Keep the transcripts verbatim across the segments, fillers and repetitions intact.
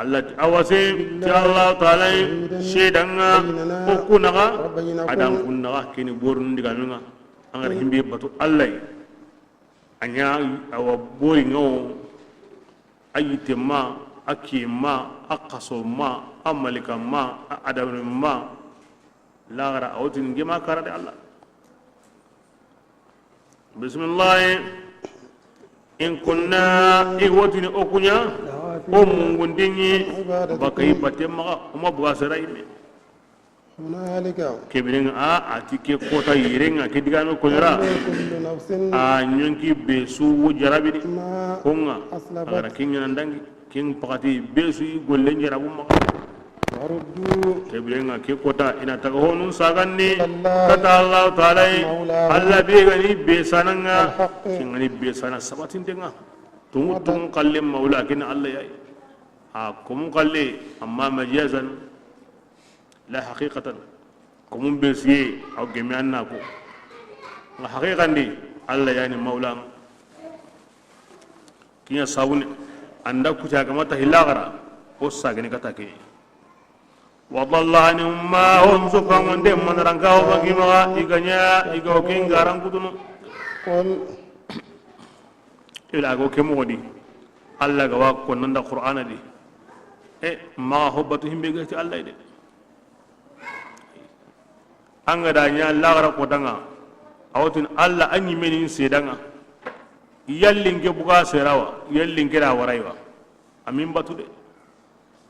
Allah ti, a wase ti Allahu Taala yi, seedanŋa o ku naxa, a dan ku naxa, ke ni borun digaamen ŋa. An ga ra himbe batu Allah yi, a ɲa a wa bori ŋa wo, a yitte ma, a kiye ma, a xaso ma, a malika ma, a adama ma, laxara a wo tini n ke ma kara de Allah. Bisimilahi. In kunna, i wo tini o ku ɲa, o mungundinŋi, baka i batte maxa, o ma buga sera i me. Ke biren ŋa, a ti ke kota yiren ŋa, ke digame koɲora. A ɲonki be su wo jarabini. Ko ŋa, a ga ra ke ɲaana n dangi. Ken pakati be su i gollen jarabu maxa. Ke biren ŋa ke kota i na taga honun saganni kata Allahu Taala yi. Allah be ga ni be sananŋa, ken ga ni be sana sabatintenŋa. Tungu tungu xalle mawla ken Allah ya yi. A komun xalle amma majazan la haqiqatan. Komun be siye aw gemi anna ko. Nga haqiqan di Allah ya ni mawla. Kiɲa sabuni anda kuta ga mata hilagara o sagani kata ke. Wa dalla anhum ma hum, sukangonde manaranka ho bangi maxa i ga ɲa i ga o ken garan kutunu. Ila go ke moxo di Allah ga wa ko nanda Qur'ana di. E maxa ho batu himbe ga ti Allah de. An ga da ɲa laxara kotanŋa, a wo tini Allah a ɲimeni seedanŋa. Yalli n ke buga sera wa, yalli n ke da wara yi wa. A min batu de.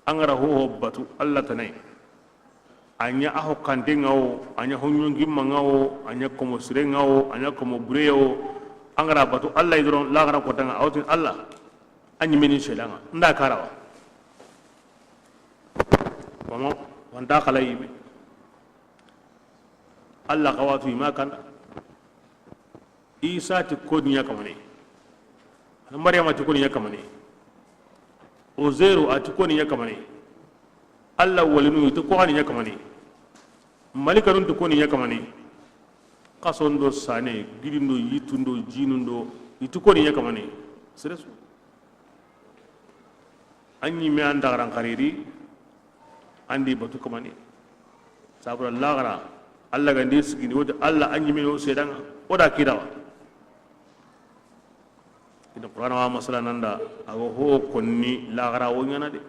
An ga ra hoho batu Allah tana yi. A ɲa a hokkantenŋa wo, a ɲa hoɲonkinmanŋa wo, a ɲa komo sirenŋa wo, a ɲa komo bureya wo. An ga ra batu Allah yi doron laxara kotanŋa, a wo tini Allah a ɲimeni seedanŋa n da kara wa. Kono wanta xala yime. Allah xa watu i ma kanda. Isa ti ko ni ɲa kamane. Maryama ti ko ni ɲa kamane. Ozeru a ti ko ni ɲa kamane. Allah walinu ti ko ni ɲa kamane. Malikanun ti ko ni ɲa kamane. Xason do sane, gidin do, yitun do, jinun do, i ti ko ni ɲa kamane. Seresu. An ɲime an daxaran xariri, an di batu kamane. Sabura laxara, Allah ga ndi sigindi, woti Allah a ɲimeni o seedanŋa, o da kirawa. Ina Qur'ana wa masala nanda, a go ho konni laxara wo ɲaana de.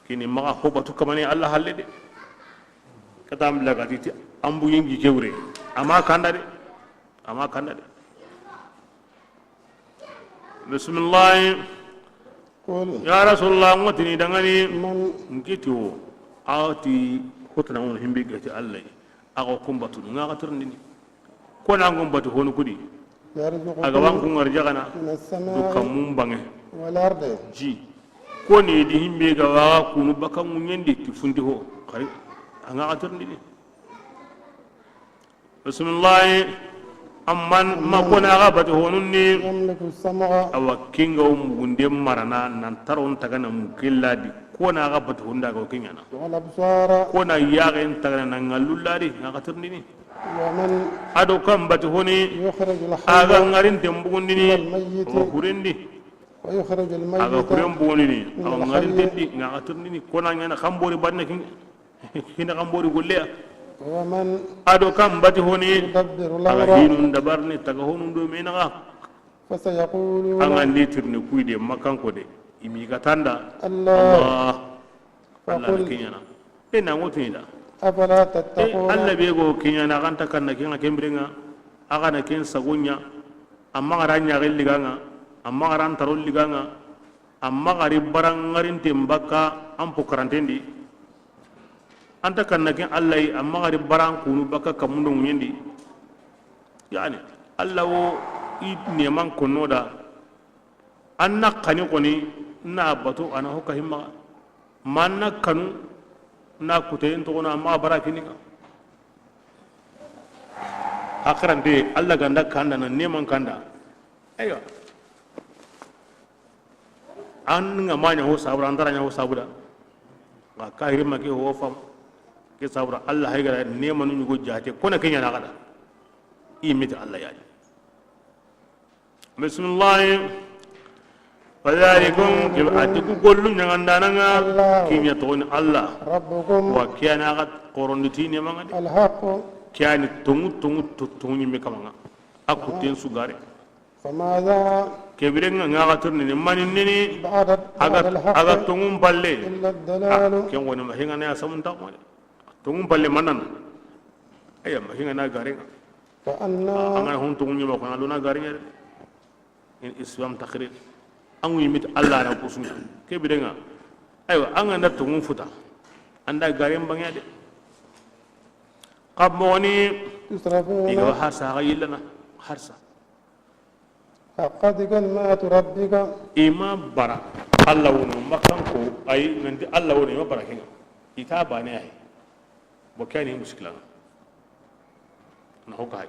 Kini maxa ho batu kamane Allah halle de. Kata am lagati ti, an bu yingi kewre. A ma kanda de. A ma kanda de. Bisimilahi. Ya Rasulullah, n ŋa tini dangani. N kiti wo. A ti hotana wono himbe ga ti Allah. A ga kun batu ŋa ga tirindini. Ko na ŋon batu honu kudi. A ga wan kun arjagana. Du kamun bange. Ji. Ko ni di himbe ga wa kunu baka ŋuɲendi ti fundi ho. Kari. A ŋa ga tirindini. Bisimilahi. Amman ma kona ga bati honunni. Awa kinga o mugunde marana nan taron tagana mukilladi. Kona ga bati honda ga kinyana. Kona yagen tagana nan ngallulladi nga katirndini. Ado kan bati honi. A ga ngarin tembugundini. Wa hurendi. A ga huren bugundini. A ga ngarin tendi nga katirndini. Kona nyana kambori banna kinga. Hina kambori golleya. Ado kan bati honi. A ga hinun dabarni taga honun do menaga. An ga ndi tirni kuyi de makanko de. Imi ga tanda. Allah. Allah na kinyana. E na ngotini da. Allah be go kinyana ganta kanna kinga kembirenga. A ga na ken sagonya. Amma ga ra ɲaxen liganga, amma ga ra n taro liganga, amma ga ri baranŋarinte n bakka an po karantendi. An ta kanna ken Allah yi, amma ga ri baran kunu bakka kamundo ŋuɲendi. Yani, Allah wo i neman konno da, an na kani koni na batu a na hokka himma. Manna kanu na kuteyen toxono amma bara kiniga. Hakarante Allah ganda kanda na neman kanda. Eywa. An nga maɲa ho sabura, an tara ɲa ho sabuda. Nga kahiri ma ke ho fam. Ke sabura Allah hay gara nemanu ɲugo jate kona kenya na gada. I miti Allah yani. Bisimilahi. Fadhalikum, ke a ti ku gollu ɲaŋandaana ŋa, الله ke ɲa toxoni Allah. ربكم Wa ke ya ni a ga xoronditi neema ŋa de. الحق. Ke ya ni tonŋu, tonŋu, to-, tonŋu ɲi me kama ŋa. A kutten su gare. فماذا Ke biren ŋa, ŋa ga tirindini, mani nini, بعد, a ga, بعد الحق a ga tonŋun palle. إلا الضلال. Ah, ken woni ma hinga na ya samun ta ko de. Tonŋun palle manan. Aywa, ma hinga na gare ŋa. فأنى Ah, an ga na hon tonŋu ɲi ma ko na luna gare ŋa de. In islam takhrir. An wi mit Allah na kusunya. Ke biren ŋa. Aywa, an ga na tonŋun futa. An da garen bangya de. Xa moxoni تصرفون i ga wa harsa xa yillana harsa. حقت كلمات ربك. I ma bara Allah wono, ma kan ko, ay, nanti Allah wono, i ma bara ke ŋa. I ta bane ay. Bo ke ya ni muskila ŋa. Na ho kay.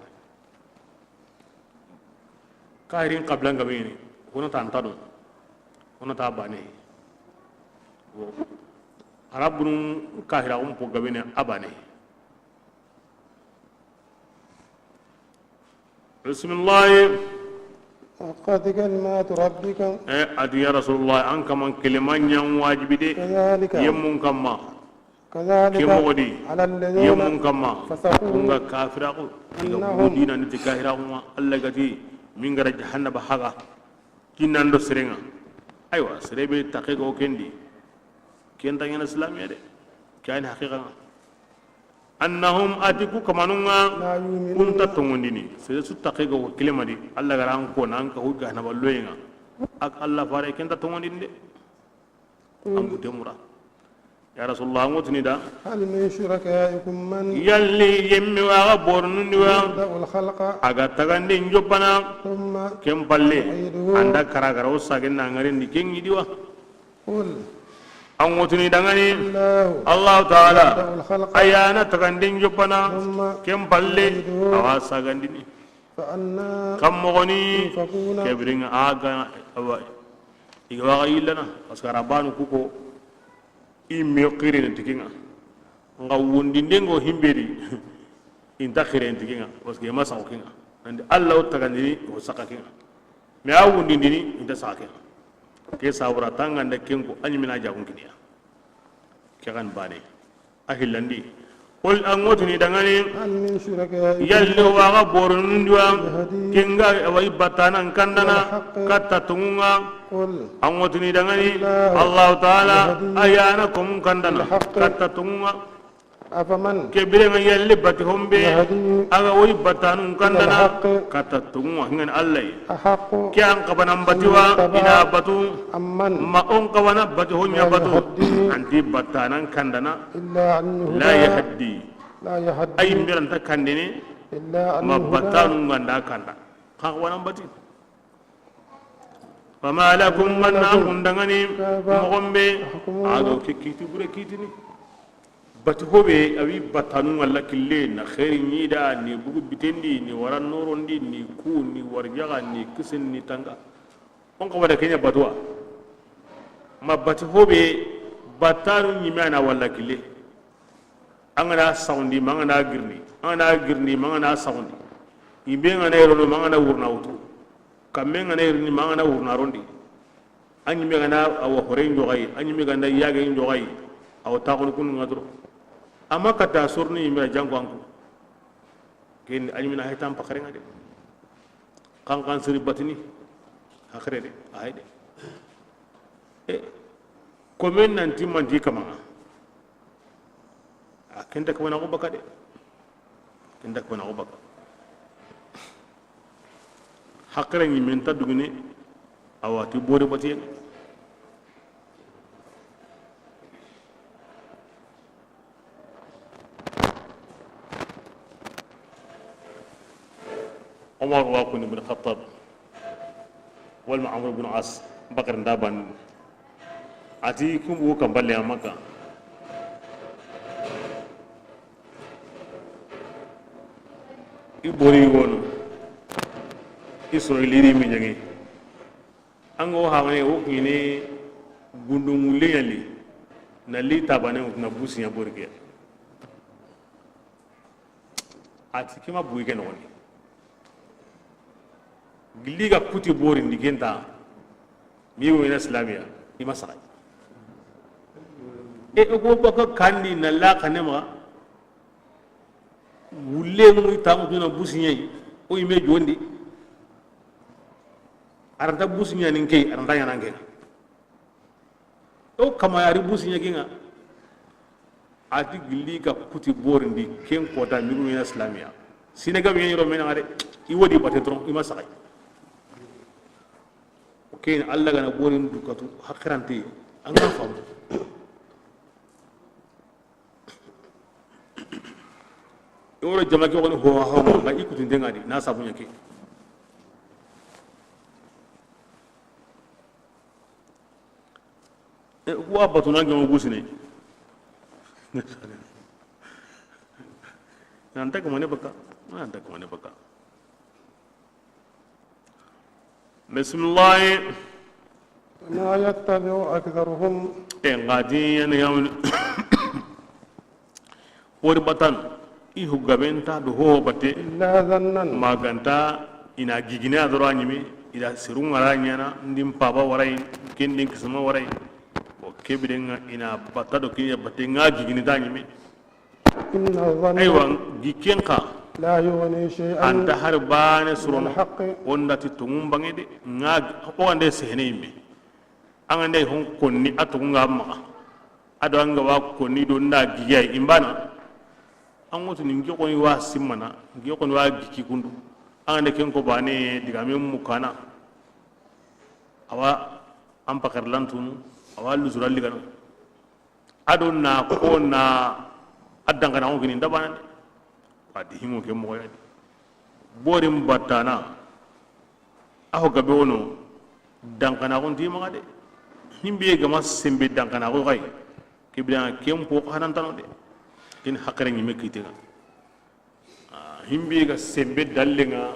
Kahirin qabila ŋa beni, hono ta nta do. Hono ta bane. Bo Arabunun kahira um po ga beni a bane. Bismillah. حقت كلمات ربك. Eh, a ti ya Rasulullah, an kaman kelema ɲa wajibi de. كذلك. Yemmun kamma. كذلك Ke moxo di. على الذين Yemmun kamma. فسقوا Ku ŋa kafiraxu. I ga أنهم bugu dina ni ti kahiraxu ŋa. Allah ga ti, min ga ra jahannaba haga. Kinan do sere ŋa. Aywa, sere be taxe go ken di. Ken ta ɲaana silamiya de. Ke ya ni haqiqa ŋa. Annahum, a ti ku kamanun ŋa, لا يؤمنون kun ta tonŋundini. Sere su taxe ga ko kelema di, Allah ga ra an ko na an ka hu jahannaba loye ŋa. Ak Allah fare ken ta tonŋundini de. An bute mura. Ya Rasulullah, an ŋo tini da. هل من شركائكم من Yalli yemme wa ga borunun di wa? يبدأ الخلق A ga taganden joppana. ثم Ken palle, يعيده an da karagara o sagen na ŋaren di ken ŋi di wa? قل An ŋo tini da ŋa ni, الله Allahu Taala, يبدأ الخلق a ya na taganden joppana, ثم ken palle, يعيده a wa sagandini. فأنى Kan moxoni, تؤفكون ke biren ŋa a ga, awa, i ga wa ga yillana, parce que Arabanu ku ko, i me xirene ti ke ŋa. Ŋa wundinden ŋo himbe di, i nta xirene ti ke ŋa, parce que i ma saxu ke ŋa. Andi Allah o tagandini, o saxa ke ŋa. Mais a wundindini, i nta saxa ke ŋa. Ke sabura tanganda ken ko, a ɲi mina jagun kiniya. Ke kan bane. A hillandi. Qul, an ŋo tini da ŋa ni. هل من شركائكم Yalli wa ga borunun di wa? يهدي Ken ga wa i battanan kandana. إلى الحق Katta tonŋu ŋa. قل An ŋo tini da ŋa ni. الله Allahu Taala يهدي a ya na ko mun kandana. إلى الحق Katta tonŋu ŋa. أفمن Ke biren ŋa yalli bati hombe يهدي a ga wa i battanun إلى kandana. الحق Katta tonŋu ŋa, hingan Allah. أحق Ke an xabanan bati wa أن يتبع i na batu. أمن Ma on xabana bati ho ɲa لا batu. يهدي Anti battanan kandana. إلا أن يهدى La yahdi. لا يهدي Ay, miranta kandini. إلا أن Ma يهدى battanu ŋa nda kanda. Xa xabanan bati. Fama lakum, man na kun da ŋa ni, moxo be, تحكمون a do ke kiti bure kitini. Bati ho be, a wi battanu ŋa la kille, na xeeri ɲi da, ni bugu bitendi, ni wara norondi, ni ku, ni warjaxa, ni kisin, ni tanga. On xawa da ke ɲa batuwa. Ma bati ho be, battanu ɲi me a na walla kille. An ga na saxundi, ma an ga na girindi, an ga na girindi, ma an ga na saxundi. Yinbe ga na yere no, ma an ga na wuruna wutu. Kamme ga na yere ni, ma an ga na wuruna rondi. An ɲi me ga na a wa hore njoxayi, an ɲi me ga na yage njoxayi. A wa taxunu kunu ŋa doro. Amma katta sorni yinbe janko anku. Ken a ɲi mina haytan paxare ŋa de. Xanxan siri batini. Haxare de, a hay de. E, komen nanti manti kama. A ken ta kamana ko baka de. Ken ta kamana ko baka. Haxare ɲi men ta dugune, a wa ti bore batiye. Omar wa kuni bin Khattab, walma Amr bin As, Bakar nda ban. A ti kumbu kan balle a Makka. I bori wono. Israeli ri mi ɲangi. An ga wo hamane wo kine gundu ŋulle ɲa li, na li tabane na busiɲa bori ke. A ti kima buyi ke noxondi. Gilli ga kuti bori ndi kenta. Mi wo ina silamiya, i ma saxay. E, o go baka kandi na la kanema. Wulle mu tamu duna busiɲe, o ime jondi. Aranta busiɲa nin ke, aranta ɲana ke. O kama yari busiɲa kinga. Ati gilli ga kuti borindi, ken kota migu ina silamiya. Sine ga mi ro mena ngare, i wodi bate tron, i ma saxay. O ken Allah gana borin dukatu, hakirante, an ga famu. I woro jama ke woni ho, ho, ho, nga i kutinte nga di, na sabu ɲa ke. E, wa batu na jama gusine. Nan ta kamane baka. Nan ta kamane baka. Bisimilahi. وما يتبع أكثرهم. E, nga di yani yawni. Wori batan, i hu gaben ta do ho bate. إلا ظنا. Maganta ina gigine a doro a ɲime, ida sirun ŋara ɲana, ndin paba waray, ken din kisma waray. O kebirenga ina bata do kiya bate nga gigine ta ɲime. إن الظن Aywa, gi ken xa, لا يغني شيئا anta har bane من surono, الحق. Onda ti tongun bange de, nga o ande sehene yimme. An ga nde hon konni a togu nga maxa. A do an ga wa konni do nda gigey imbana. An ŋotu ni ngi xoni wa simmana, ngi xoni wa giki kundu. An ga nde ken ko bane diga men mukana. Awa an pakar lantunu, awa luzura ligana. A do na ko na a dangana ko gini ndabana de. Wa di himo ke moxo ya di. Borin battana. A ho gabe wono, dankanaxu nti maxa de. Himbe gama sembe dankanaxu xay, kebira ken po xanantano de. Ken haqire ɲime kitenga. Ah, himbe ga sembe dallenga,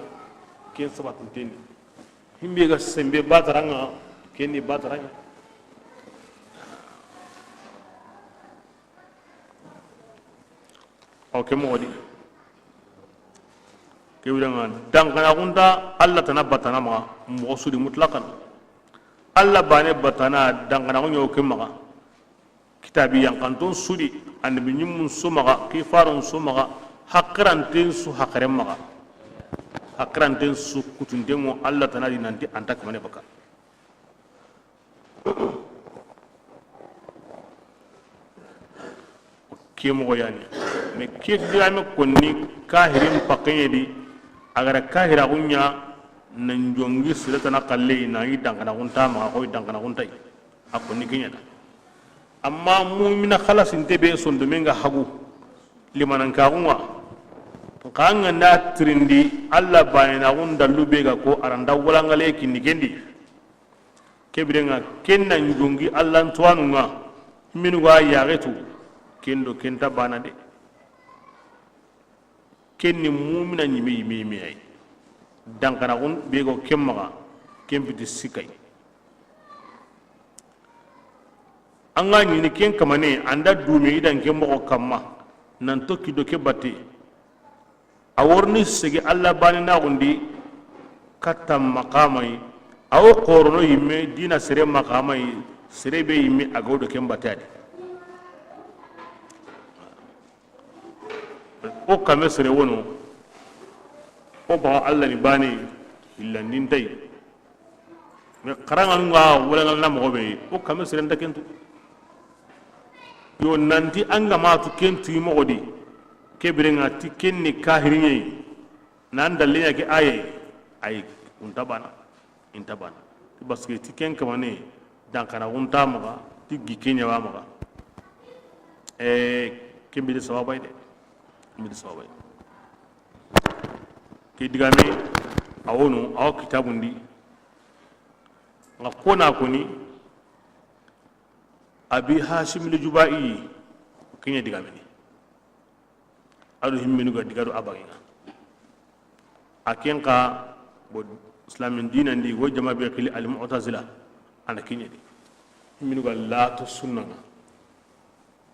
ken sabatintendi. Himbe ga sembe bataranga, ken ni bataranga. Aw ke moxo di. Ke wiranga dankanaxunta Allah tana batana maxa moxo sudi mutlaqan. Allah bane batana dankanaxu ɲo ke maxa. Kitabi yankanton sudi, annabi ɲimmun su maxa, kifaron su maxa, haqiranten su haqiren maxa. Haqiranten su kutunten ŋo Allah tana di nanti anta kamane baka. Ke moxo yani. Mais ke dirame konni kahirin pakkeɲe di, a gara kahiraxu ɲa nan jongi siratana xalle, na yi dankanaxunta maxa, xoy dankanaxunta yi. A konni keɲa da. Amma mumina xalasinte be sondomen ga hagu limanankaxunga, nxa an ga nda tirindi Allah banenaxun dallu be ga ko aranta walangale kinni kendi. Kebirenga ken na jongi Allah ntuwanunga, minu ga yaxetu, ken do ken ta bana de. Ken ni mumina ɲime yime yime ay. Dankanaxun be go ken maxa, ken piti sikay. An ga ɲini ken kamane, anda dume idan ke moxo kamma, nan tokki do ke batte. A worni segi Allah banenaxundi katta maqamay, a wo xorono yimme dina sere maqamay, sere be yimme a gawdo ken batte adi. O kame sere wono, o baxa Allah ni bane hillandintay. Mais xaranŋanu nga wala ngal na moxo be, o kame sere nta kentu. Yo nanti an ga matu kentu moxo di, kebirenga ti ken ni kahiriɲe, nan dalliɲa ke aye, ay unta bana. Inta bana. Parce que ti ken kamane, dankanaxunta maxa, ti gi ke ɲawa maxa. E, ken bidi sababay de. Ken bidi sababay. Ke digame, a wono, a wo kitabundi. Nga kona koni, Abi Hashim al-Jubai, ken ɲa digamini. A do himmenu ga diga do a bagenga. A ken xa, bo islamin dinandi, wo jama be xili al-Mu'tazila, a na ken ɲa di. Himmenu ga lato sunnanga,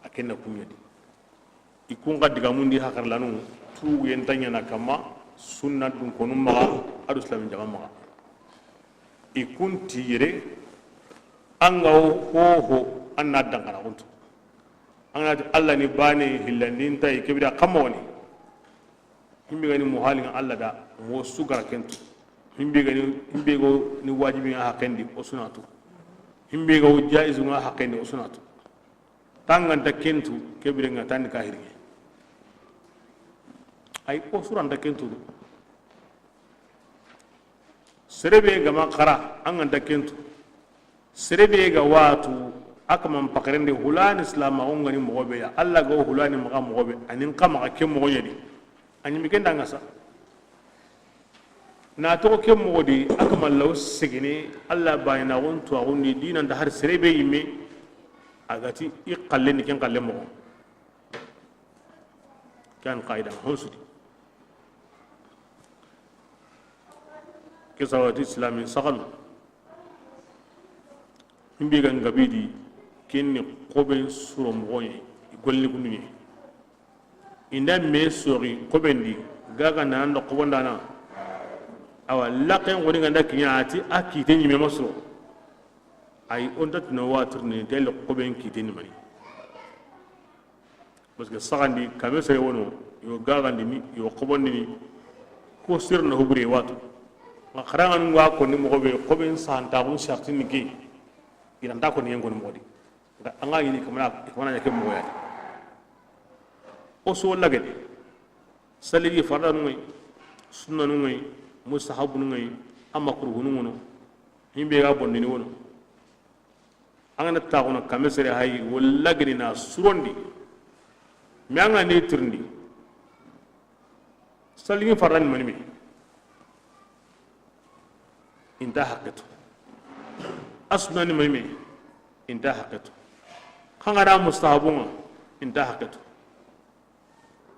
a ken na kuɲa di. I kun xa digamundi haxarlanu, tuguyen ta ɲana kamma, sunna dun konu maxa, a do islamin jama maxa. I kun ti yere, An ga wo hoho, an na dankana xuntu. An ga na ti Allah ni baane hillandi nta yi, ke bire xa moxo ni. Himbe ga ni muhalin Allah da, mo su ga ra ken tu. Himbe ga ni, himbe ga ni wajibi ŋa haqqen di, o su na tu. Himbe ga wo jaizu ŋa haqqen di, o su na tu. Tanganta ken tu, ke bire ŋa tani kahiri. Ay, o su ra nta ken tu. Sere be ga ma xara, an ga nta ken tu. Sere be ga wa tu, a kaman pakarende hulani silamaxu ŋa ni moxo be ya, Allah ga wo hulani maxa moxo be, a ni n xa maxa ke moxo ɲa di. A ɲimi ken da ŋa sa. Na toxo ke moxo di, a kaman law segene, Allah baane na xun tuwaxundi, di na nta hari sere be yimme, a ga ti i xalle ni ken xalle moxo. Ken qaida hon su di. Ke sawati islamin saxanu. Himbe ga n gabe di, ken ni xoben suro moxo ɲa, i golli kundu ɲa. I nda me soxi xoben di, gaga na ndo xobondana. Awa, laxen xoni ga nda kiɲa, a ti a kite ɲime ma suro. Ay, o nta tino wa tirni, tel xoben kite ni mani. Parce que saxandi, kame sere wono, yo gagandini, yo xobondini, ko sir na hubure watu. Ma xaranganu wa ko ni moxo be, xoben santaxun sartini ke, i ra nta ko ni yen ko ni moxo di. Nga, an ga ɲini kamana, kamana ɲa ke moxo ya. O so lagede, saligi fardanu ŋa yi, sunnanu ŋa yi, mustahabunu ŋa yi, a makruhunu ŋa no, himbe ga bondini wono. An ga na taxuna kame sere hayi, wo lagini na surondi. Mais an ga ni tirindi. Saligi farani mani me? I nta haqqe tu. A sunnani mani me? I nta haqqe tu. Xa an ga da mustahabun ŋa, i nta haqqe tu.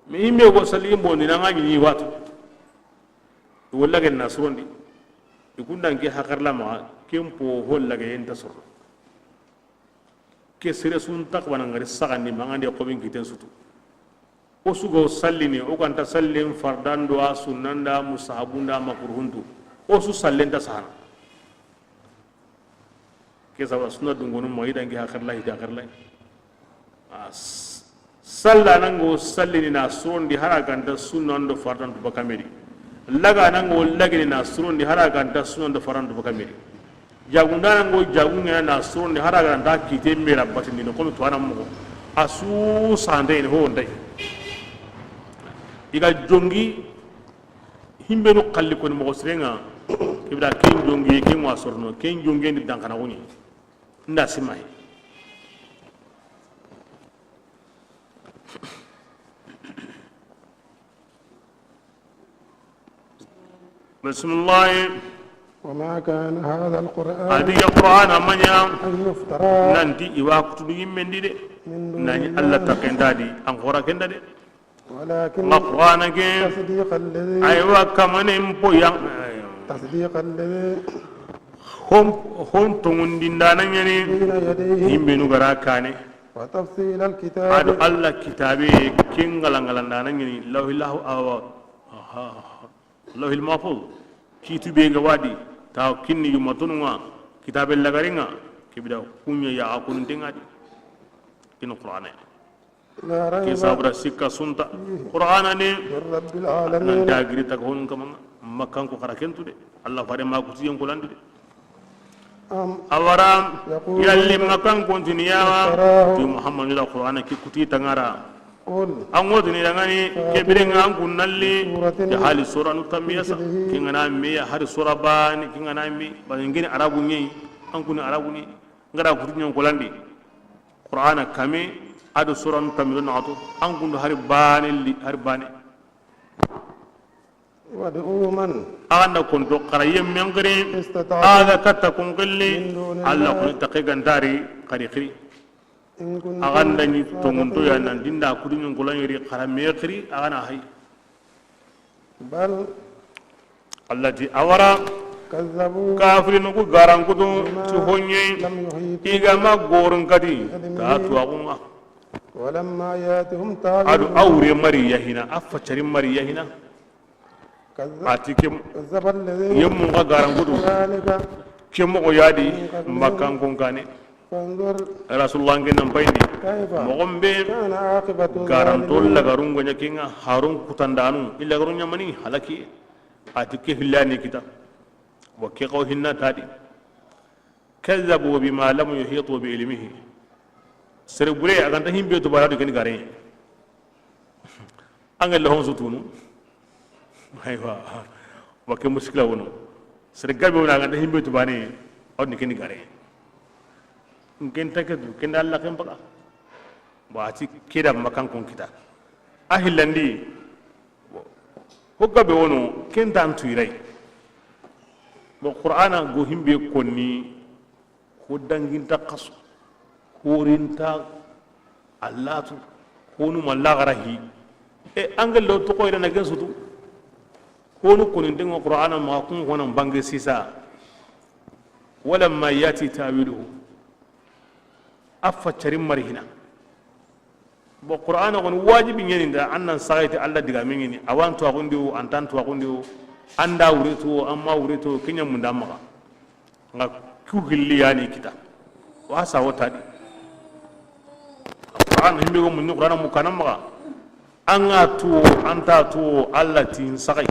Mais i me go salli i bondi na ŋa ɲi watu. Wo lageni na surondi. I kundan ke hakarla ma ken po ho lage yen ta soro. Ke sere sun ta xabana ngari saxandi ma ngande xobin kiten sutu. O su go sallini, o ganta sallin fardando, a sunnanda, mustahabunda, makruhuntu. O su sallen ta sahana. Ke saba sunna dungonu ma i dangi hakarla, hita hakarla. A s-, salla nango sallini na surondi hara ganta sunnando fardantu bakamedi. Laga nango lagini na surondi hara ganta sunnando fardantu bakamedi. Jagunda nango jagunga na surondi hara ganta kite mera batindi no komi to anan mogo. A su sante ni ho ndai. I ga jongi himbenu xalli koni moxo sirenŋa. Kibira ken jongi, ken wa sorono, ken jongi ndi dankana woni. Nda simaye. Bismillah. وما كان هذا القرآن A di ya Qur'ana ma ɲa أن يفترى nanti i wa kutunu yimmen di de. من دون الله Nani Allah ta kenda di, an xora kenda de. ولكن Nga Qur'ana ke, تصديق الذي aywa, kamanen po ya. تصديق الذي Hon, hon tongundindana ɲani, بين يديه himbenu gara kane. وتفصيل الكتاب Ado Allah kitabe, ken ngalangalandana ɲani, lawhi lahu awa. Aha. Lawhil mahfuz. Kitu be ga wadi, ta kinni yumatununga, kitabe lagaringa, kibida kunya ya akunun tengadi. Ino Qur'ana. لا ريب Ke sabura sikka sunta. فيه Qur'ana ne. من رب العالمين Nan dagiri ta honun kamanga. Makkan ko xara kentu de. Allah fare ma kutiyen kulandi de. أم Awara, يقولون yalli Makkan kontini yawa. افتراه Ti Muhammadu da Qur'ana ki kuti tangara. قل An wotini dangani, فأتوا ke birenga an kunnalli. بسورة Ya hali suranu tamiyasa. مثله Kingana mi ya hari sura bani, kingana mi. Bani ngini arabu ni, an kuni arabu ni. Ngara kutu nyon kolandi. Qur'ana kame, ado suran tamiro naxato, an kundo hari bane li, hari bane. وادعوا من Axa nda konto xara yemmen xiri, استطعتم axa ga katta kun xilli, من دون الله Alla kuni taxe gantari xari xiri. إن كنتم Axa nda ni tongunto ya صادقين. Nan dinda kudu ñun kula ñeri xara me xiri, axa na hay. بل Alla ti awara. كذبوا Kafirinu ku garankutu بما ti honye. لم يحيطوا I ga ma gorun kati بعلمه ta tuwaxunga. ولما يأتهم تأويله Adu awre mari yahina, a facari mari yahina. كذب A ti ke كذب الذين yemmu ga garankutu. كذلك Ke moxo ya di, Makkankon kaane. فانظر Rasulullah, n ke nan payindi, كيف moxon be كان عاقبة garanto الظالمين. Lagarun ga ɲa ke ŋa, Harun kutandanu, i lagarun ɲa mani halaki, a ti ke hillani kita. Wa ke xaw hinna ta di. كذبوا بما لم يحيطوا بعلمه. Sere bure, a ga nta himbe to bara do ken gare. An ga lahon sutunu. Aywa. Wa ke muskila wono. Sere gabe wona, a ga nta himbe to bane, a woni ken gare. N ken ta ke du, ken da Allah ken baga. Bon, a ti ke da Makkankon kita. A hillandi. Bon. Ho gabe wono, ken ta n tuyi ray. Bon, Qur'ana go himbe konni, ho danginta xaso, ho rinta a latu, honu ma laxara hi. E, an ga lo toxo yere na ken sutu. Honu koninten ŋa Qur'ana maxa kun honan bange sisa. ولما يأتي تأويله. A fa cari mari hina. Bon, Qur'ana xoni wajibi ɲeni nda, an nan saxayti Allah digamen ŋa ni, a wa n tuwaxundi wo, an ta n tuwaxundi wo, an da wure to wo, an ma wure to wo, ke ɲa munda maxa. Nga ku gilli yani kita. Wa sa wo ta di. Qur'an himbe go munni Qur'ana mu kana maxa. An ga tu wo, an ta tu wo, Allah ti n saxay.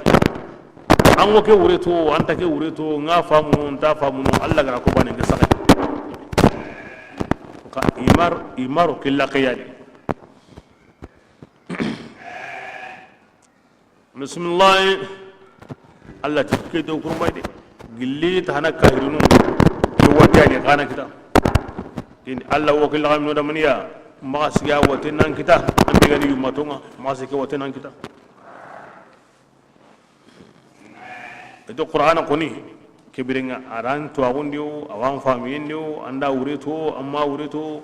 An go ke wure to wo, an ta ke wure to wo, nga famu no, n ta famu no, Allah gara ko bane n ke saxay. Ka imar, imaro killa qiyadi. Bisimilahi. Allah ti ke do kurmay de. Gilli ta hana kahirinu. Ke wati yani kana kita. Ken Allah wo killa kam no da maniya. Maxa siga wati nan kita. An be gani yumma to ŋa. Maxa siga wati nan kita. Eto Qur'ana koni. Ke birenga aran to agundi wo, awan famiyen wo, an da wure to, an ma wure to.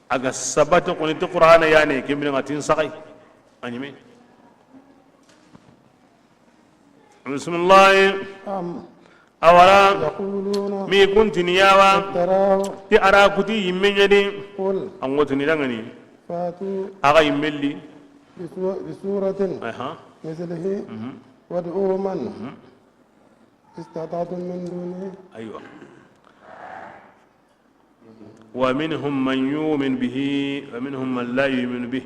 A ga sabati koni ti Qur'ana yani, ke birenga tin saxay. A ɲime. Bisimilahi. أم Awara يقولون mi kuntini yawa. افتراه Ti ara kuti yimme ɲa di. قل An go tini dangani. فأتوا Axa yimme li. بسو-، بسورة Aha. مثله Mhm. وادعوا من Mhm. استطعتم من دونه. Aywa. ومنهم من يؤمن به ومنهم من لا يؤمن به.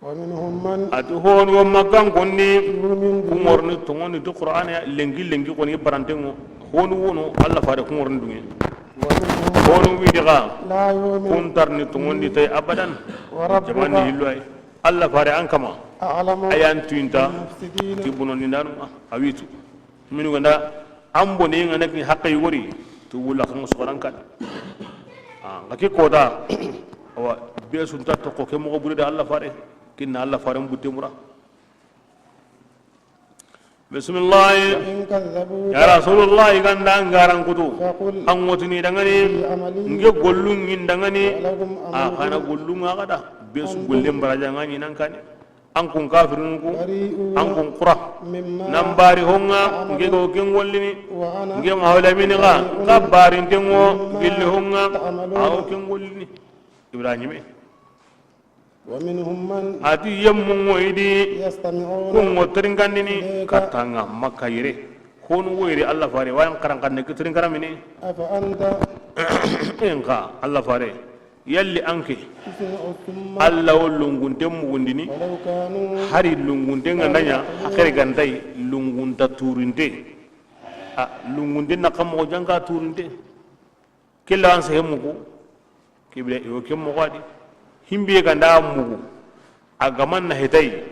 ومنهم من A ti honu wo Makkankon ni, يؤمن به. Kun ŋorni tonŋondi ti Qur'ana ya, lenki lenki koni baranten ŋo. Honu wono, Allah fare kun ŋorni dunŋe. ومنهم Honu wi di ga, لا يؤمن. Kun ta ri ni tonŋondi tay abadan. وربك Jamani hillo ay. Allah fare an kama. أعلم A yan tuyinta, بالمفسدين. Ti bonondi ndanu, a witu. Minu ganda, an bone nga nak ni haqqe yogori, to wula kan soxoran kan. Ah, nga ke kota, awa, be sun ta to ko ke moxo bure da Allah fare, kinna Allah fare mbutte mura. Bismillah. وإن كذبوك Ya Rasulullah, i ganda ngaran kutu. فقل An wotini dangani, لي عملي nge gollun ngin dangani. ولكم A عملكم. Xana gollun nga kada, be su golle mbaraja nga ni nan kani. An kun kafirun ku, بريء an kun kura. مما Nan bari honga, تعملون nge go ken gollini. وأنا Nge ma hawla mini ga, بريء ka bari ntengo, مما gilli honga, تعملون awo ken gollini. Ibrahim. ومنهم من A ti yemmu ngo idi, يستمعون kun ngo teringandini, إليك katanga Makka yere. Honu wo yere Allah fare, wayan karan kanne ke teringaramini. أفأنت En ka, Allah fare. Yalli anke, تسمع الصم Allah wo lungunte mugundini, ولو كانوا hari lungunte nga nanya, غير hakere gantai, lungunta turinte. A, lungunte na kamo janka turinte. Killa an sehe mugu, kebire iwo ke mogo adi. Himbe ganda mugu, a gaman na hetai,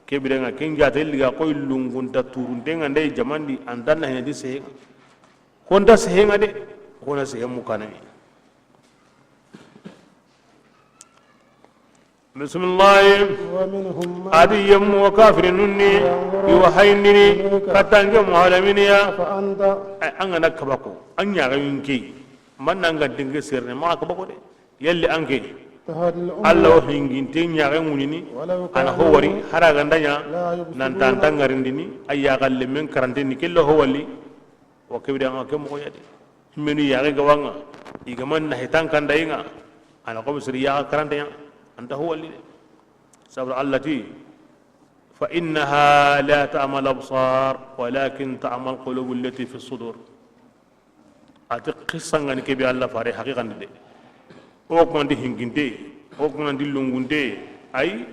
kebire nga ken jate liga koy lungunta turinte nga ndai jamandi, antan na hedi sehe. Konta sehe nga de, kona sehe mukana. Bismillah. ومنهم من A di yemmu wa kafirinun ni, ينظر iwa hayindini, إليك katange muhalaminiya. أفأنت Ay, an gana kabako, an yaga yinke, man nan ga dinge serne, ma kabako de. Yalli anke, تهدي الأمة Allah wo hinginte yaga munini, ولو كانوا ana ho wari, hara gandanya, لا يبصرون nan tantangarindini, ayya galle men karanteni, kella ho wali, Wa kebide anga ke moxo ya de. Himmenu yaxe gawanga, i ga man na hetan kanda inga, ana ko misiri yaxa karante ya, anta ho walli de. Sabra Allah ti, فإنها لا تعمى الأبصار ولكن تعمى القلوب التي في الصدور. A ti xissa ŋa ni ke be Alla fare haqiqan di de. O ko nan ti hinkinte, o ko nan ti lungunte, ay.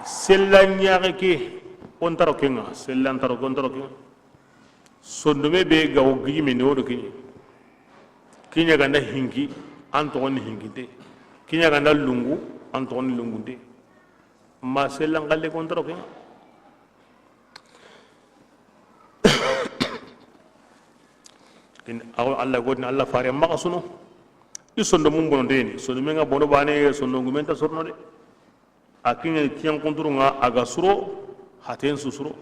Sella ɲaxe ke, o nta ro ke ŋa, sella nta ro ke, o nta ro ke ŋa. Sondome be ga wo gijime ni, o do ke ɲi. Ke ɲa ga nda hinki, an toxo ni hinkinte. Ke ɲa ga nda lungu, an toxo ni lungunte. Ma sella n xalle ke, o nta ro ke ŋa. In, awa Alla godini, Alla fare maxa suno. I sondomun bono de ni, sondomen ŋa bono bane, sondongumen nta sorono de. A kiɲe kiɲen kunturu ŋa, a ga suro, haten su suro.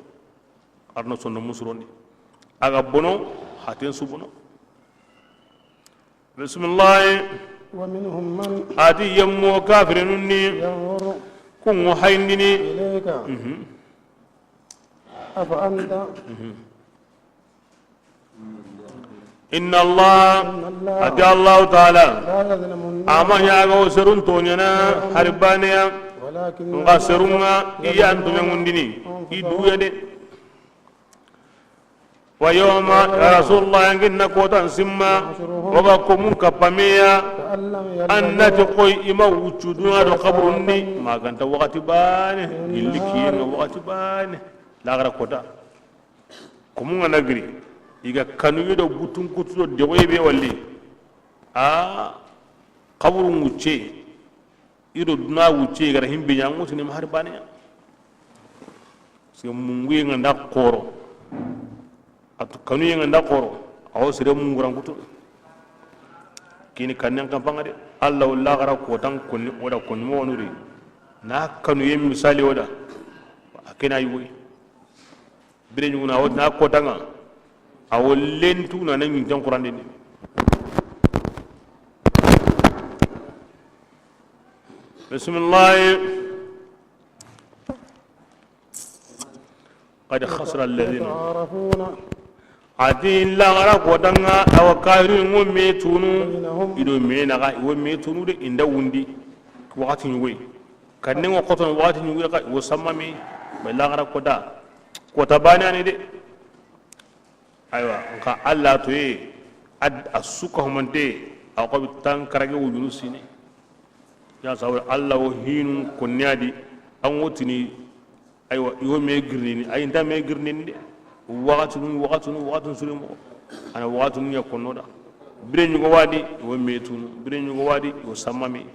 Arno sondomun surondi. A ga bono, haten su bono. Bisimilahi. ومنهم من A ti yemmo kafirinun ni, ينظر kun ŋo hayindini. إليك Mhm. أفأنت Mhm. Inna Allah, إن الله a ti Allahu Taala, لا يظلم الناس a ma ɲa ga wo serun toɲana hari baneya, ولكن nxa serun ŋa i ya n toɲangundini i duya de. Wa yawma, ya Rasulullah, an ginna kotan simma, يحشرهم o ga komun kappameya, كأن لم يلبثوا an na ti koy i ma wuccu duna do kaburun di, ma ga nta waxati bane, gilli kiyen ŋa waxati bane, laxara kota. Komun ŋa na giri, i ga kanuye do butun kutu do degoye be walli. A, kaburun wucce, i do duna wucce, i ga ra himbe ɲa, ŋutini ma hari baneya. Parce que munguye ŋa nda xoro, a tu kanuye ŋa nda xoro, a wo sere munguran kutu. Kini kannen kampanŋa de, Alla wo laxara kotan konni, o da konni mo wonuri. Na kanuye misali o da, a kena yugoy. Bire ɲuguna, a wo tina kotaŋa, a wo lentu na ne ɲinten xurandini. Bisimilahi. قد خسر الذين يتعارفون. A ti laxara kotaŋa, a wa kafirin ŋo me tunu, بينهم i do me naxa, i wo me tunu de, i nda wundi, waxati ɲugoy. Kanne ŋo xotono, waxati ɲugoy xa, i wo samma me, ba laxara kota, kota bane ani de. Aywa, nxa Alla toye, ad-, a suka humante, a xobi tan karage wujunu sine. Ya sawra Alla wo hinu konniyadi, an wotini, aywa, i wo me girnini, ay nta me girnini de. Waxatunu, waxatunu, waxatunu suri mo. Ana waxatunu ya konno da. Bire ɲugo wadi, i wo me tunu. Bire ɲugo wadi, i wo samma me.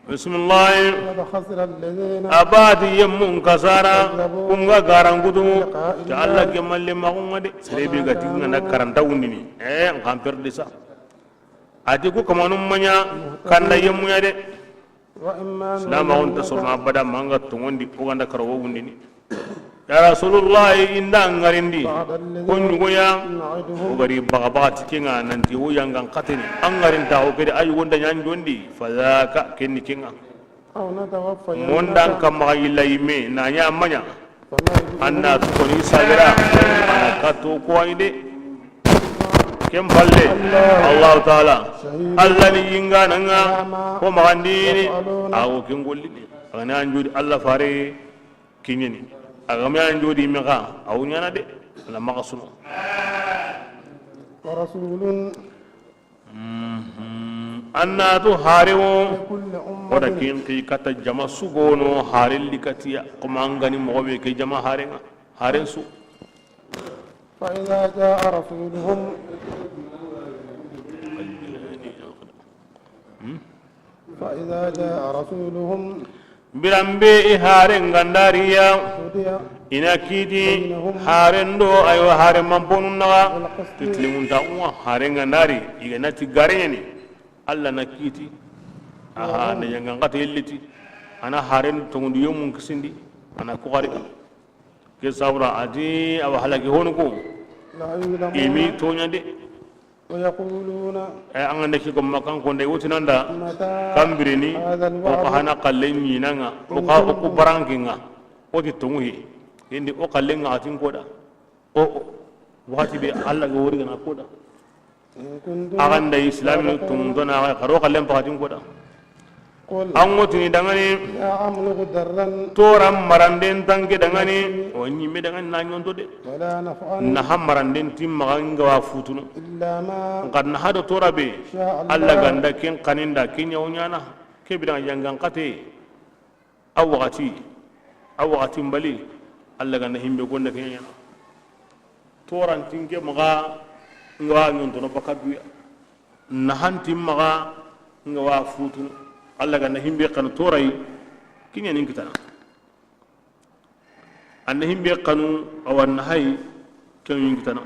Bisimilahi. قد خسر الذين A ba ti yemmun kasara, كذبوا kun ga garangutu, بلقاء الله ta Alla gemalle maxunŋa de, sere be ga ti ŋa na karanta wundini, eh, nxan perdi sa. A ti ku kamanun maɲa, kanda yemmuya de. وإما نرينك Silamaxun ta sorono abada, ma ŋa tonŋondi, o ga nda kara wo wundini. Ya Rasulullahi, i nda ŋarindi, بعض الذي ko ɲugoya, نعدهم o gari baga baga ti ke ŋa, nanti wo yangan xatini, an ŋarinta o kedi, a yugo nda ɲa n jondi, فذاك, ken ni ke ŋa. أو نتوفينك Mondan ka maxa yilla yimme, na ɲa maɲa, فما يجئ an na tukoni sagira, a na kato ko ani de. Ken palle, Allahu Taala, شهيد Alla ni yingana ŋa, على ما ko maxandini, يفعلون a wo ken gollini. A ga na an jodi Alla fare, kiɲeni. A ga me an jodi mexa, a wo ɲana de, na maxa suno. ورسول Mhm. An na tu hare wo, لكل أمة o da kin ki kata jama su gono hare likatiya, kuma an ga ni moxo be ke jama hare ŋa, haren su. فإذا جاء رسولهم Hmm? فإذا جاء رسولهم Biranbe i haren ga nda ri ya, قضي i na kiti, بينهم haren do, aywa, haren manponun naxa, بالقسط ti tilimunta uwa, haren ga nda ri, i ga na ti gareɲeni, Alla na kiti, aha, na yangan xata yelliti, a na haren tongundi yomun kisindi, a na kuxari. Ke sabura a ti, awa halaki honu ko, لا يظلمون i mi toɲa de. ويقولون E, an ga nda ki ko makan ko nda i woti nanda, متى kan birini, هذا o ka الوعد hana xalle ɲinaŋa, o ka, o ku barankinŋa, o ti tongu hi. Indi o xalle ŋa atin koda. O, o, waxati be Alla ga wori gana koda. إن كنتم A ga nda Islami صادقين. Tongu dona, a ga xaro xalle mpaxatin koda. An ŋotini dangani. Toran maranden tanke dangani. O ɲimme dangani na ɲonto de. Naha maranden timmaxa nga wa futunu. Nka naha do tora be, Allah ganda ken kaninda, ken ɲawo ɲana. Ke bira yangan kate. A waxati, a waxati mbali, Allah ganda himbe gonda ken ɲana. Torantin ke maxa nga wa ɲontono baka duya. Nahantin maxa nga wa futunu. Allah ganda himbe kanu torayi, kiɲanin kitana. Anda himbe kanu awa nahayi, kiɲanin kitana.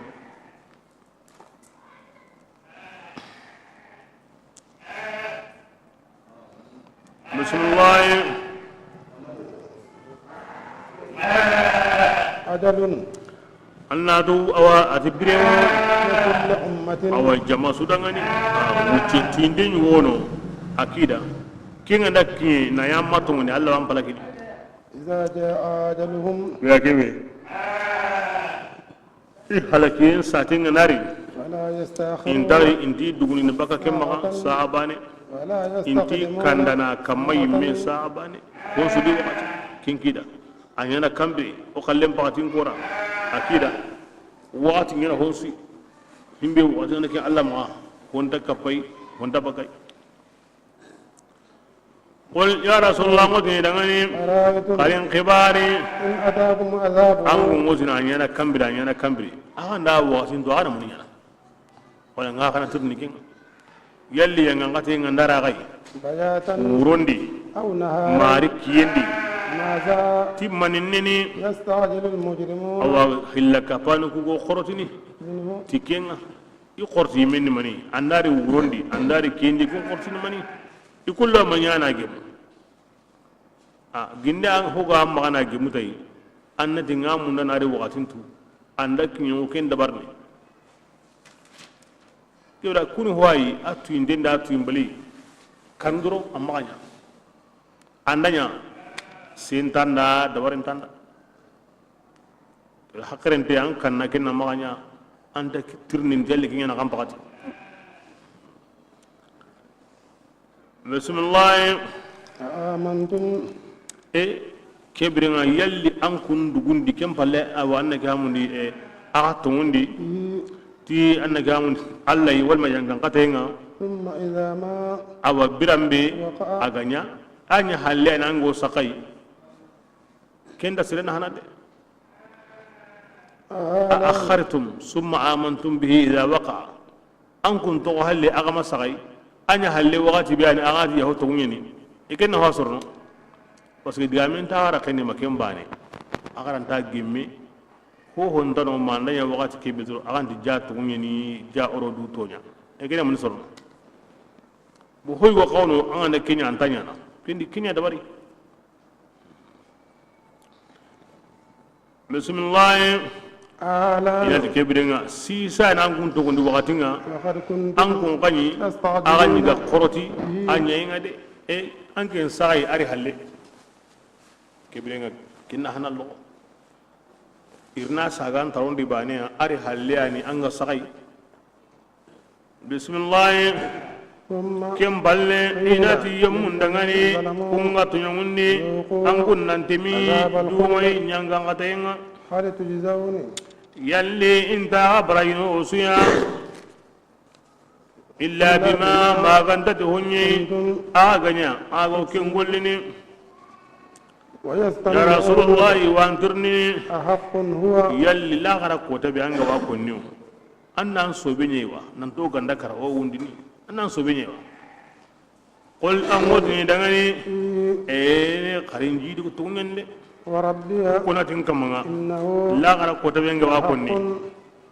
Bisimilahi. Ajalun. An na tu awa a ti birewo. Awa jama su dangani. Wucce tinde ɲi wono. Akida. Kinga da kiye na ya matongoni Allah wan palakini. Iza jaa ajaluhum. Ya kebe. I halakiyen saten ga nari. Inta inti dugunini baka ke maxa saabane. Inti kandana kamma yimme saabane. Honsu di waxati kinkida. A ɲana kambire o xallen paxatin kora. A kida waxati ɲana honsu. Himbe waxati ŋana ke Allah maxa. Honta kappay, honta bakay. Qul, ya Rasulullah, ŋotini dangani, أرأيتم xarin xibari, إن أتاكم عذابه. An kun ŋotina a ɲana kambiri, a ɲana kambiri. A ga nda waxatin to, a ga na muni ɲana. Wala nga xana tirni ken. Yalli yanga ngate nga ndara gai. بياتا Wurondi. أو نهارا Mari kiyendi. ماذا Timmani nini. يستعجل المجرمون Awa hilla kapanu ku go xorotini. منه. Tikenga. I xorti yimme ni mani, andari wurondi, andari kendi, kun xorti ni mani. I kullo ma ɲana gemu. A ginde an hoga an magana gemu tayi. An nati nga munda nari waxatin tu. Anda kiɲo ken dabarni. Kewra kuni hoyi a tuyinden da tuyimbali. Kandoro a maxa ɲa. Anda ɲa sentanda dabarintanda. Hakkilante an kanna kenna maxa ɲa, an ta tirnin jalli ke ɲana kan paxati. Bisimilahi. أآمنتم E, ke birenga yalli an kun dugundi ken palle, awa an na ke hamundi, e, axa tongundi, في ti an na ke hamundi, Allah yi walma yangan katenga, ثم إذا ما awa birambe وقع a ga ɲa, a ɲa halle a na ngo sakai. Kenda sirena hana de. أآمنتم أأخرتم ثم آمنتم به إذا وقع. An kun toxo halle a ga ma saxay, a ɲa halle waxati be yani a ga ti yaho toxu ɲeni. I ken na ho sorono. Parce que digamen ta wara xeni ma ken bane. A garanta gemme. Ho ho ntano ma nda ɲa waxati ke be to, a ga nti ja toxu ɲeni, ja oro du toɲa. I ken na mun sorono. Bo hoy go xawno an ga na kenya an ta ɲana. Kendi kenya dabari. Bisimilahi. Ala. Ina ti ke birenga sisa na an kun togundi waxatinga. Laqad kuntum an kun xaɲi. Tasta'jiluna a ga ɲi ga xoroti. Bihi. A ɲayinga de. E, an ken saxay ari halle. Ke birenga kinna hana loxo. Irna sagan tarondi baneya ari halle ani an ga saxay. Bisimilahi. ثم Ken balle, قيل i na ti yemmun dangani, للذين ظلموا kun ga toɲoŋundi, ذوقوا an kun nan temi, عذاب الخلد dumai ɲangan katayenga. هل تجزون Yalli inta barayino osuya. إلا بما Illa bima maganta ti honye, كنتم a ga ɲa, a ga ken gollini. ويستمعون Ya Rasulullahi, wantirni. أحق هو Yalli laxara kota be an ga wa konniyo. An nan sobe ɲewa, nan to ganda kara o wundini. An nan sobe ɲewa. Qul an ŋotini dangani. إي E, xarin jidi ko tungende. وربي Ko natin kamanga. إنه Laxara kota be nga wa konni. لحق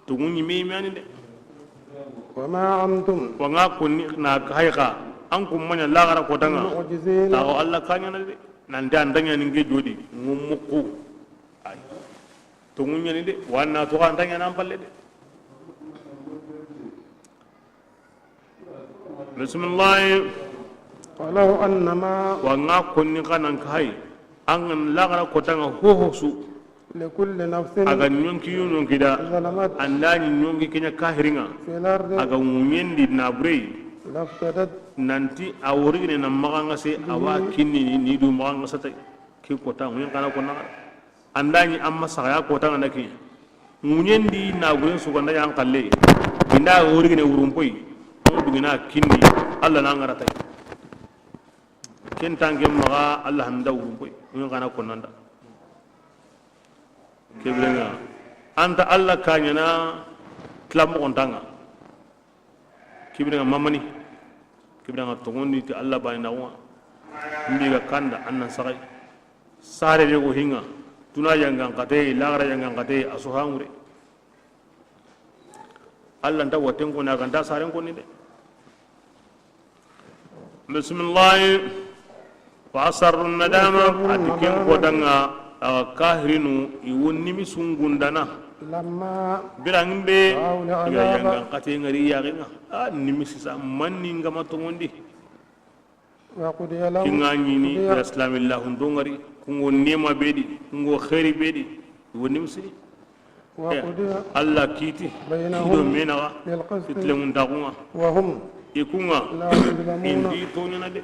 Tungu ɲimi mani de. وما أنتم Wa nga konni na hayxa. An kun maɲa laxara kotanga. بمعجزين Taxo Allah kaɲana de. Nan da an daɲa ninge jodi. Ngumuku. Ay. Tungu ɲani de. Wa na to an daɲa nan palle de. Bisimilahi. ولو أن ما Wa nga konni xanan ka hay. An ga laxara kotanga hoho su. لكل نفس A ga ɲonki yu ɲonki da. ظلمت An da ni ɲonki kenya kahiringa. في الأرض A ga ŋuɲendi naburei. Nanti a worigine na maxa ŋa se, a wa kinni ni du maxa ŋa sa tay. Ki kota ŋuyen kana konna. Andani amma saxaya kota ŋa na kiɲa. Ŋuɲen di na guren suganda yan xalle. Inda worigine wurumpoy. An dugina kinni. Allah na ŋara tay. Ken tanke maxa Allah handa wurumpoy. Ŋuyen kana konnanda. Kebirenga anta Allah kaɲana. Tilamoxontanŋa. Kebirenga mamani. Kebirenga toŋondi ti Allah bani naxuwa. Mbi ga kanda annan saxay. Sare be go hinga. Tuna yangan xate, laxara yangan xate, a so hangure. Allah nta waten koni, a ganta saren koni de. Bismillahi. Wa asarru nadama, a ti ken ko danga, a kahirinu, i wo nimisu ngundana. Lamma birangin be, ra'awul azaba, i ga yangan xate ngari yaxenga. A nimisi sa, manni ngama toŋondi. Wa qudiya lahum, kinga ɲini, qudiya, ya islamillahu ndongari, kungo nema bedi, kungo khairi bedi, i wo nimisini. Wa qudiya, Allah kiti, baynahum, i do menaga, bil qisti, itlemun takunga. Wa hum, i kunga, la yuzlamuna, indi toɲana de.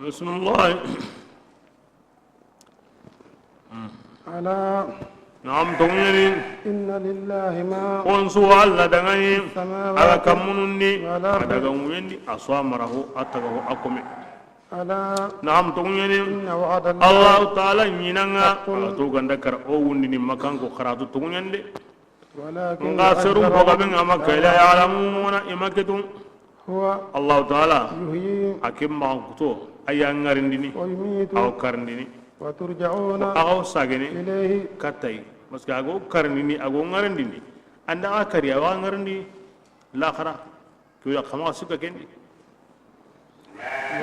Bismillah. Ala. Naam, toŋu ɲa ni. Inna lillahi ma. Konsu wa Alla daŋa ni. Samawati. A ga kammunun di. Wal ardi. A daga ŋuyen di. A su a mara ho, a taga ho, a kome. Ala. Naam, toŋu ɲa ni. Inna wa'da Allahi. Allahu Taala ɲinan ŋa. Haqqun. A ga to ganda kara o wundini makan ko karatu toŋu ɲa ni de. Walakin. Nxa serun boga be ŋa ma kayla ya'lamuna, i ma ke tun. Huwa. Allahu Taala. Yuhyi. A ke maxan kuto, a ya ŋarindini. Wa yumitu. A wa karindini. Wa turja'una. A ga wa sagene. Ilayhi. Katta yi. Parce que a ga wa karindini, a ga wa ŋarindini. An da a kari, a wa ŋarindi. Laxara. Ke ya xa maxa sikka ken di.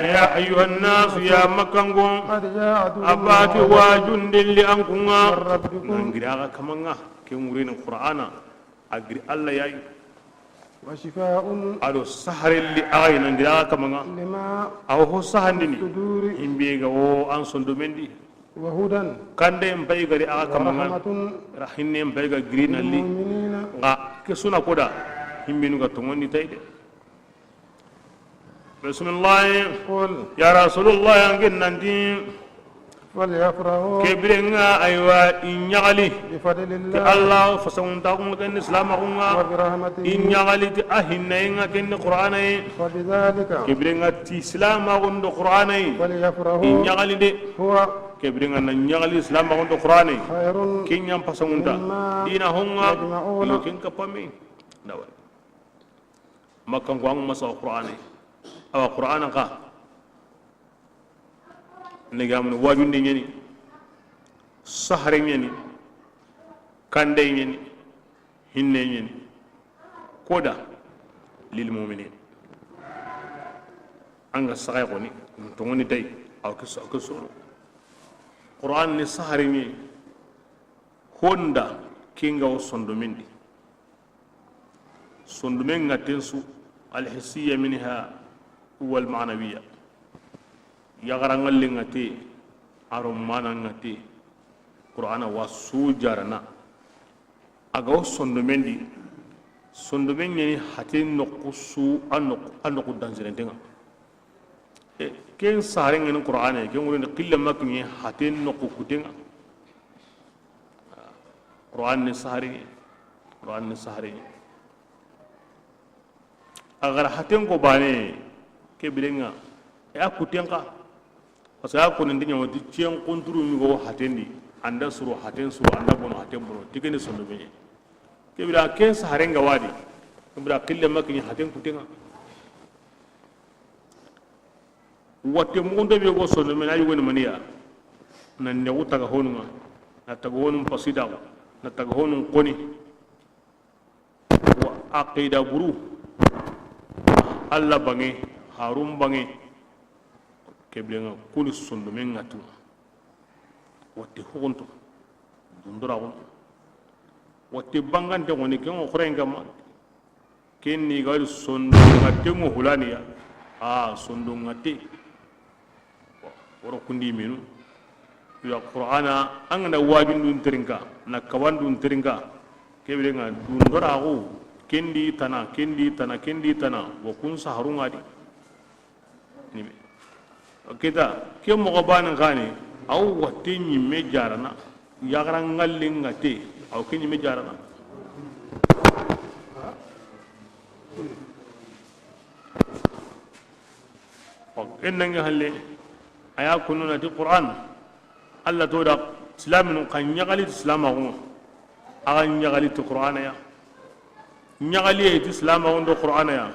Ya ayyuhan nasu, ya makkango. Qad ja'akum. A bati wajun delli an kun ŋa. Min rabbikum. Nan giri xa kaman ŋa. Ke ŋurini Qur'ana. A giri Alla ya yi. Wa shifa'un. A do saharelli a ga yi nan giri xa kaman ŋa. Lima. A wa ho sahandini. Suduri. Himbe ga wo an sondomen di. Wa hudan. Kande n pay gari a ga kaman ŋa. Wa rahmatun. Ra hinne n pay ga giri nalli. Lil mu'minina. Nxa ke suna koda. Himbenu ga toŋondi tay de. Bismillah. Qul. Ya Rasulullah, an gin nanti. Falyafrahu. Ke biren ŋa, aywa, i ɲaxali. Bifadlillah. Ke Alla fasanguntaxun ŋa ken ni silamaxun ŋa. Wa birahmatihi. I ɲaxali ti a hinnayen ŋa ken ni Qur'ana yi. Fabidhalika. Ke biren ŋa ti silamaxun do Qur'ana yi. Falyafrahu. I ɲaxali de. Huwa. Ke biren ŋa na ɲaxali silamaxun do Qur'ana yi. Khayrun. Ken ɲa n fasangunta. Mimma. Dina ho ŋa. Yajma'una. Yo ken kapame. Ndawa. Makkan ko an masa Qur'ana yi. Awa Qur'ana xa. Ni ga mun wajunde ɲa ni. Sahare ɲa ni. Kande ɲa ni. Hinne ɲa ni. Koda lil mu'minin. An ga saxay xoni, toŋoni tay, aw ke so, aw ke so. Qur'an ni sahari ni honda kinga o sondomen di. Sondomen ŋa ten su, al hissiya minha, Wal ma'nawiya. Yaxaran ŋallen ŋa te, a ro manan ŋa te. Qur'ana wa su jarana. A ga wo sondomen di, sondomen ɲa ni hate noqu su, a noqu, a noqu danzirenten ŋa. E, ken saharen ŋa ni Qur'ana, ken ŋureni xilla ma kiɲe hate noqu kuten ŋa. Qur'an ni sahari, Qur'an ni sahari. A ga ra haten ko bane, ke biren ŋa, e a kuten xa. Parce que a ko nin dinya wati cien kunturu ni go haten di, anda suru haten suru, anda bono haten bono, ti ke ni sondomen ɲa. Ke bira ken saharen ga wa di, ke bira xilla ma kiɲe haten kuten ŋa. Watte muxunto be go sondomen ɲa, a yogoni maniya, na nexu taga honun ŋa, na taga honun pasi daxu, na taga honun koni. Wa aqida buru, Alla banŋe, Harun banŋe, ke biren ŋa kuni sondomen ŋa tu. Watte huxunto, dundoraxun. Watte bangante xoni, ken ŋa xoren kamma. Ken ni ga wari sondonŋatten ŋo hulaniya. A sondonŋatte. Woro kundi menu. Ya Qur'ana, an ga na wajundun terinka, na kawandun terinka. Ke biren ŋa dundoraxu, ken di tana, ken di tana, ken di tana, wa kun saharun ŋa di. Ni me. Kita, ke moxo banen xa ni, a wo watte ɲimme jarana, yaxaran ŋallen ŋa te, a wo ke ɲimme jarana. Bon, ken nange halle, a ya kunu na ti Qur'an, Alla to da silaminu xa ɲaxali ti silamaxun ŋa, a xa ɲaxali ti Qur'ana ya. Ɲaxaliye ti silamaxun do Qur'ana ya,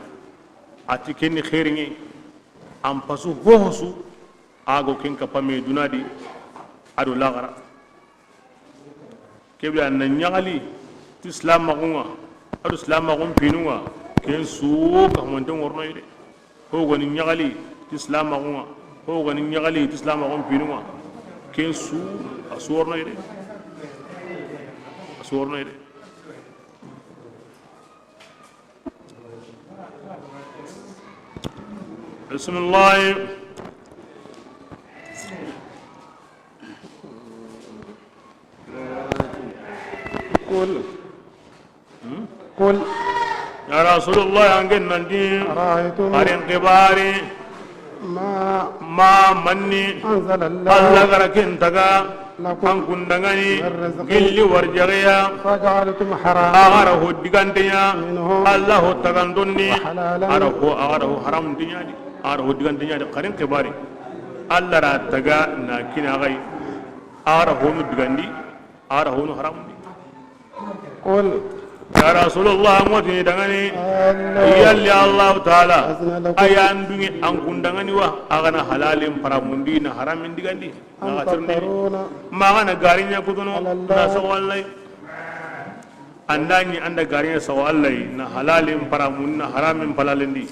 a ti ken ni xeerinŋe, an pasu hohosu, a go ken kapame duna di, a do laxara. Ke biren ŋa na ɲaxali ti silamaxun ŋa, a do silamaxun pinun ŋa, ken su ka humanten ŋorono yi de. Ho ga ni ɲaxali ti silamaxun ŋa, ho ga ni ɲaxali ti silamaxun pinun ŋa, ken su a su worono yi de. A su worono yi de. Bismillah. قل. قل. Ya Rasulullah, an ken nan ti, أرأيتم. Xarin xibari. ما. Ma manni. أنزل الله. Alla ga ra ken taga. لكم. An kun danŋa ni. من رزق. Gilli warjaxe ya. فجعلتم حرامه. A ga ra ho diganten ɲa. منه. Alla ho tagandon ni. وحلاله. A ra ho, a ga ra ho haramunten ɲa di. A ra ho diganten ɲa di. Xarin xibari. Alla ra taga na kina xa yi. A ra honu digandi. A ra honu haramundi. قل. Ya Rasulullah, an ŋa ti danŋa ni, الله. Yalli Allahu Taala, أذن لكم. A yan dunŋe an kun danŋa ni wa, a ga na halalin paramundi na haramin digandi, أم na xa tirindi. تقولون. Ma a ga na gariɲa kutunu, على الله. Na sago Alla yi. An da ɲi an da gariɲa sago Alla yi, na halalin paramundi, na haramin palalendi.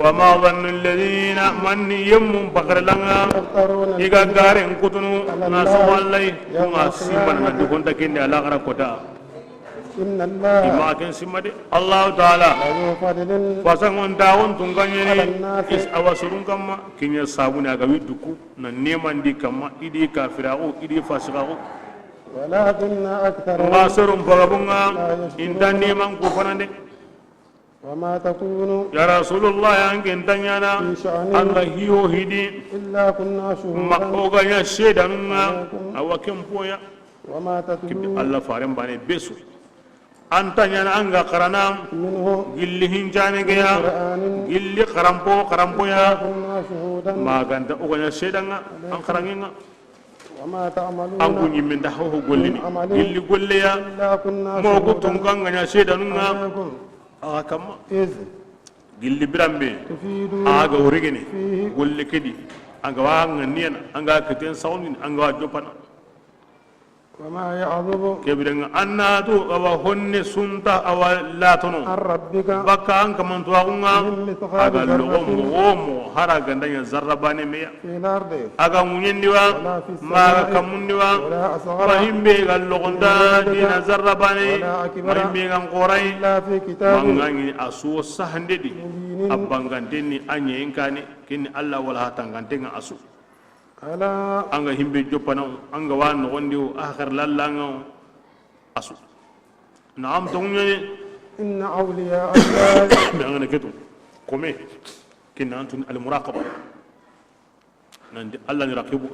وما ظن الذين, manni yemmun pakarlanga, يفترون, i ga garen kutunu, على الله, na sago Alla yi, يوم, ku ŋa, القيامة, simana na dugonta kende alaxara kota. إن الله, i ma ken simma de. Allahu Taala, لذو فضل, fasangon taxun tunkaɲeni, على الناس, is, awa sorun kamma, kiɲa sabuni a ga wi duku, na nemandi kamma, i di kafiraxu, i di fasixaxu. ولكن أكثرهم, nga sorun pagabunga, لا يشكرون, inta neman ku fanande. وما تكون, ya Rasulullah, an ke nta ɲaana, في شأن, an ga hiyo hidi, إلا كنا شهودا, ma o ga ɲa seedanun ŋa, عليكم, awa ken poya. وما تتلو, kibbi Allah faren bane besu. An ta ɲaana an ga xarana, منه, gilli hincane ke ya, من قرآن, gilli xaranpo, xaranpo ya, إلا كنا شهودا, ma ga nta o ga ɲa seedan ŋa, an xaranŋen ŋa. وما تعملون, an ku ɲimme nta ho ho gollini, من عمل, gilli golle ya, إلا كنا, mo ku, شهودا, tunka an ga ɲa seedanun ŋa, عليكم, a ga kamma. إذ, gilli biranbe, تفيضون, a ga worigene, فيه, golle ke di, an ga wa ŋaniyana, an ga keten sawndini, an ga wa jopana. وما يعزب Ke biren ŋa, an na tu, awa honne sunta, awa latono. عن ربك Baka an kamantuwaxu ŋa, من مثقال a ga loxo ذرة moxo wo moxo, hari a ga nda ɲa zarra baane me ya. في الأرض A ga ŋuɲen di wa, ولا في السماء ma a ga kanmun di wa, ولا أصغر ma himbe ga loxonta من ذلك dina zarra baane, ولا أكبر ma himbe ga n xorayi, إلا في كتاب ma ŋa ɲi a su wo sahande di, مبين a banganten ni a ɲeyen kaane, ken ni Alla wala ha tanganten ŋa a su. ألا An ga himbe joppana, an ga wa noxon di wo, a xar lalla ŋa wo, a su. Naam, tonŋu ɲa ni. إن أولياء الله Mais an ga na ke tu, kome, ken na an tun al muraqaba. Nanti Alla ni raqibu.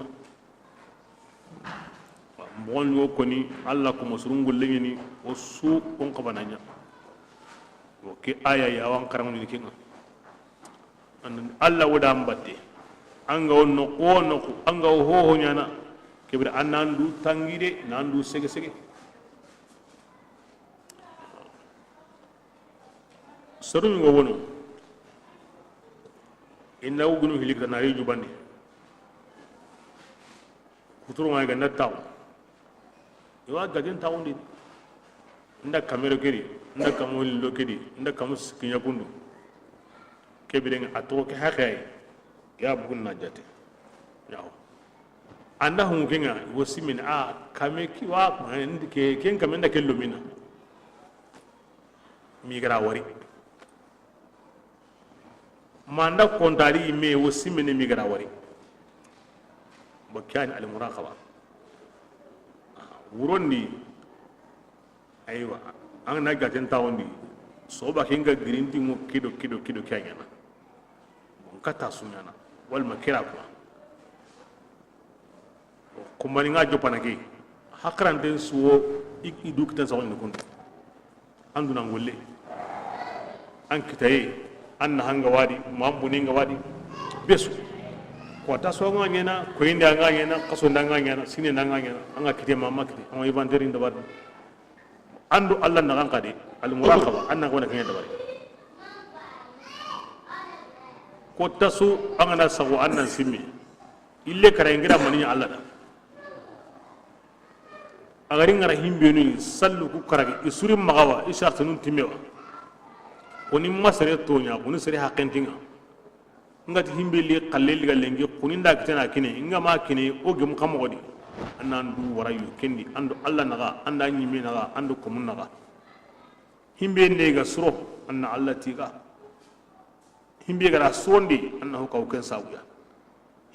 Moxon wo koni, Alla kuma surun golle ɲa ni, o su o n xabana ɲa. Wo ke aya ya wa an xaraŋundini ke ŋa. An, Alla wo da an batte. An ga wo noqu wo noqu, an ga wo hoho ɲaana, ke bire an na an du tangi de, na an du sege sege. Seru ɲi go wono. I na wugunu hili kita na ri jubandi. Kuturu ŋa ga na taxu. I wa gajen taxundi. Nda kamero ke di, nda kamo lillo ke di, nda kamo sikkiɲa kundu. Ke biren ŋa a toxo ke haqe yi. Ya bugun na jate. Yawo. An da hungu ke ŋa, wo simini a kame ki wa, ke, ken kame nda ke lomina. Migara wari. Ma nda kontari yimme wo simene migara wari. Bo ke yani al muraqaba. Wurondi. Aywa. An na gaten taxundi. Soba ke ŋa girinti ŋo kido kido kido ke ɲaana. Bon kata su ɲaana. Walma kira ko. Kumbani ŋa joppana ke. Haqaranten su wo i, i du kiten saxo ni kundu. An duna ŋolle. An kitaye. An na hanga wadi, ma an boni ŋa wadi. Besu. Ko ta so ŋa ɲaana, ko inde ŋa ɲaana, kaso nda ŋa ɲaana, sine nda ŋa ɲaana, an ŋa kite ma ma kite, an ŋa inventaire nda wadi. An do Alla na kan kadi, al muraqaba, an na ko na ken ɲa dabari. Ko ta su an ga na sago an na simi. Ille kara ingira mani ɲa Alla da. A gari ŋara himbenu sallu ku karagi, i suri maxawa, i sartanun timmewa. Koni ma sere toɲa, koni sere haqentinga. Ngati himbe li xalle liga lengi, koni nda kitena kine, nga ma kine, o gem xa moxo di. An na an du wara yo kendi, an do Alla naxa, an da ɲimme naxa, an do komun naxa. Himbe nde ga suro, an na Alla tiga. Himbe ga ra sondi, an na ho kaw ken sabuya.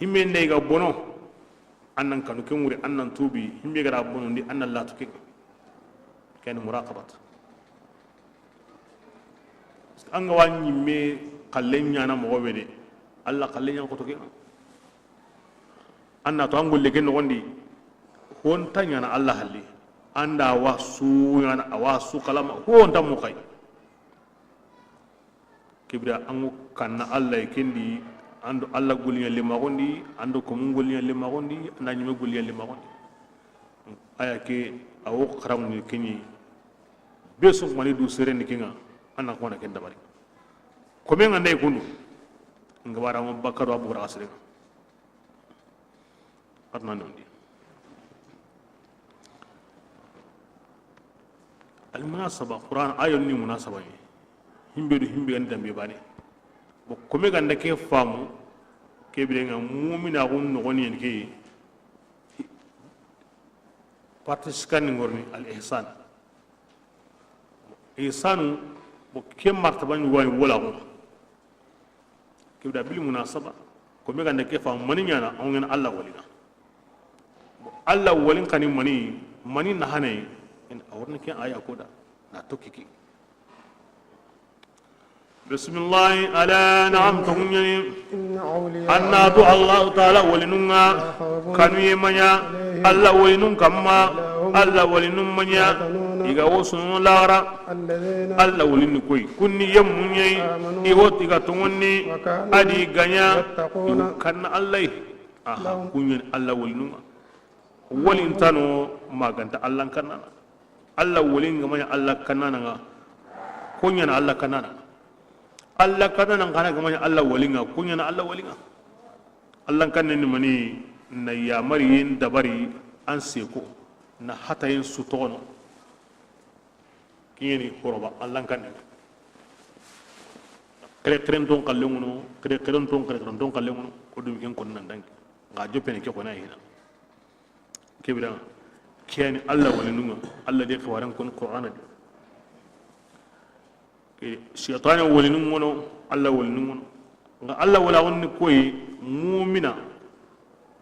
Himbe nde ga bono, an nan kanu ken wuri, an nan tubi. Himbe ga ra bono ndi, an nan latu ken. Ken muraqabat. Parce que an ga wa ɲimme xalle ɲaana moxo be de, Alla xalle ɲa xoto ke. An na to an golle ke noxondi, honta ɲaana Alla halli. An da wa su ɲaana, a wa su kalama, honta mu xay. Kibira an ŋo kanna Alla ye kendi, an do Alla golliɲa lemaxondi, an do komun golliɲa lemaxondi, an da ɲime golliɲa lemaxondi. Aya ke, a wo xaraŋuni keɲi, be su mani du serendi ke ŋa, an na xona ken dabari. Kome ŋa nda i kundu, nga bara ŋo bakka do a bugura xa sere ŋa. Atna nondi. Al munasaba, Qur'an ayon ni munasaba ni. Himbe do himbe gani dambe bane. Bo kome ganda ke famu, ke bire ŋa mu'mina gun no goni en ke. Parti sikandi ngorni al ihsan. Ihsanu, bo ke martaba ni wani wala ko. Ke da bil munasaba, ko me ganda ke fa mani ɲana, an ŋa na Alla wali ŋa. Alla walin kani mani, mani na hane, in a warni ke aya ko da, na tokki ki. Bismillah, ala na'am, to ŋuɲani. إن أولياء Anna to الله Allah Ta'ala walinun ŋa, لا خوف kanu ye maɲa, عليهم Alla walinun kamma, ولا هم Alla walinun maɲa, يحزنون i ga wo sunu laxara. الذين Alla walinu koy, kunni yemmu ɲayi, آمنوا i wo ti ga toŋonni, وكانوا a di ga ɲa, يتقون i wo kanna Alla yi. Aha, لهم kuɲen Alla walinun ŋa. Walintano maganta Alla kanna na. Alla walin ga maɲa Alla kanna na ŋa. Kuɲana Alla kanna na. Alla kanna na kana ga maɲa Alla walin ŋa. Kuɲana Alla walin ŋa. Alla kanne ni mani na yamari yin dabari an seko. na hatayen su toxono. Kiɲeni horoba Allan kanne. Xere xeren ton xalle ŋono, xere xeren ton xere xeren ton xalle ŋono. O dum ken kon nan dangi. Nga joppene ke kona hina. Kebira kiyani Alla walinunga. Alla de xibaren kon Qur'ana de. Seytane walinun ŋono, Alla walinun ŋono. Nga Alla wala wonni koyi mumina.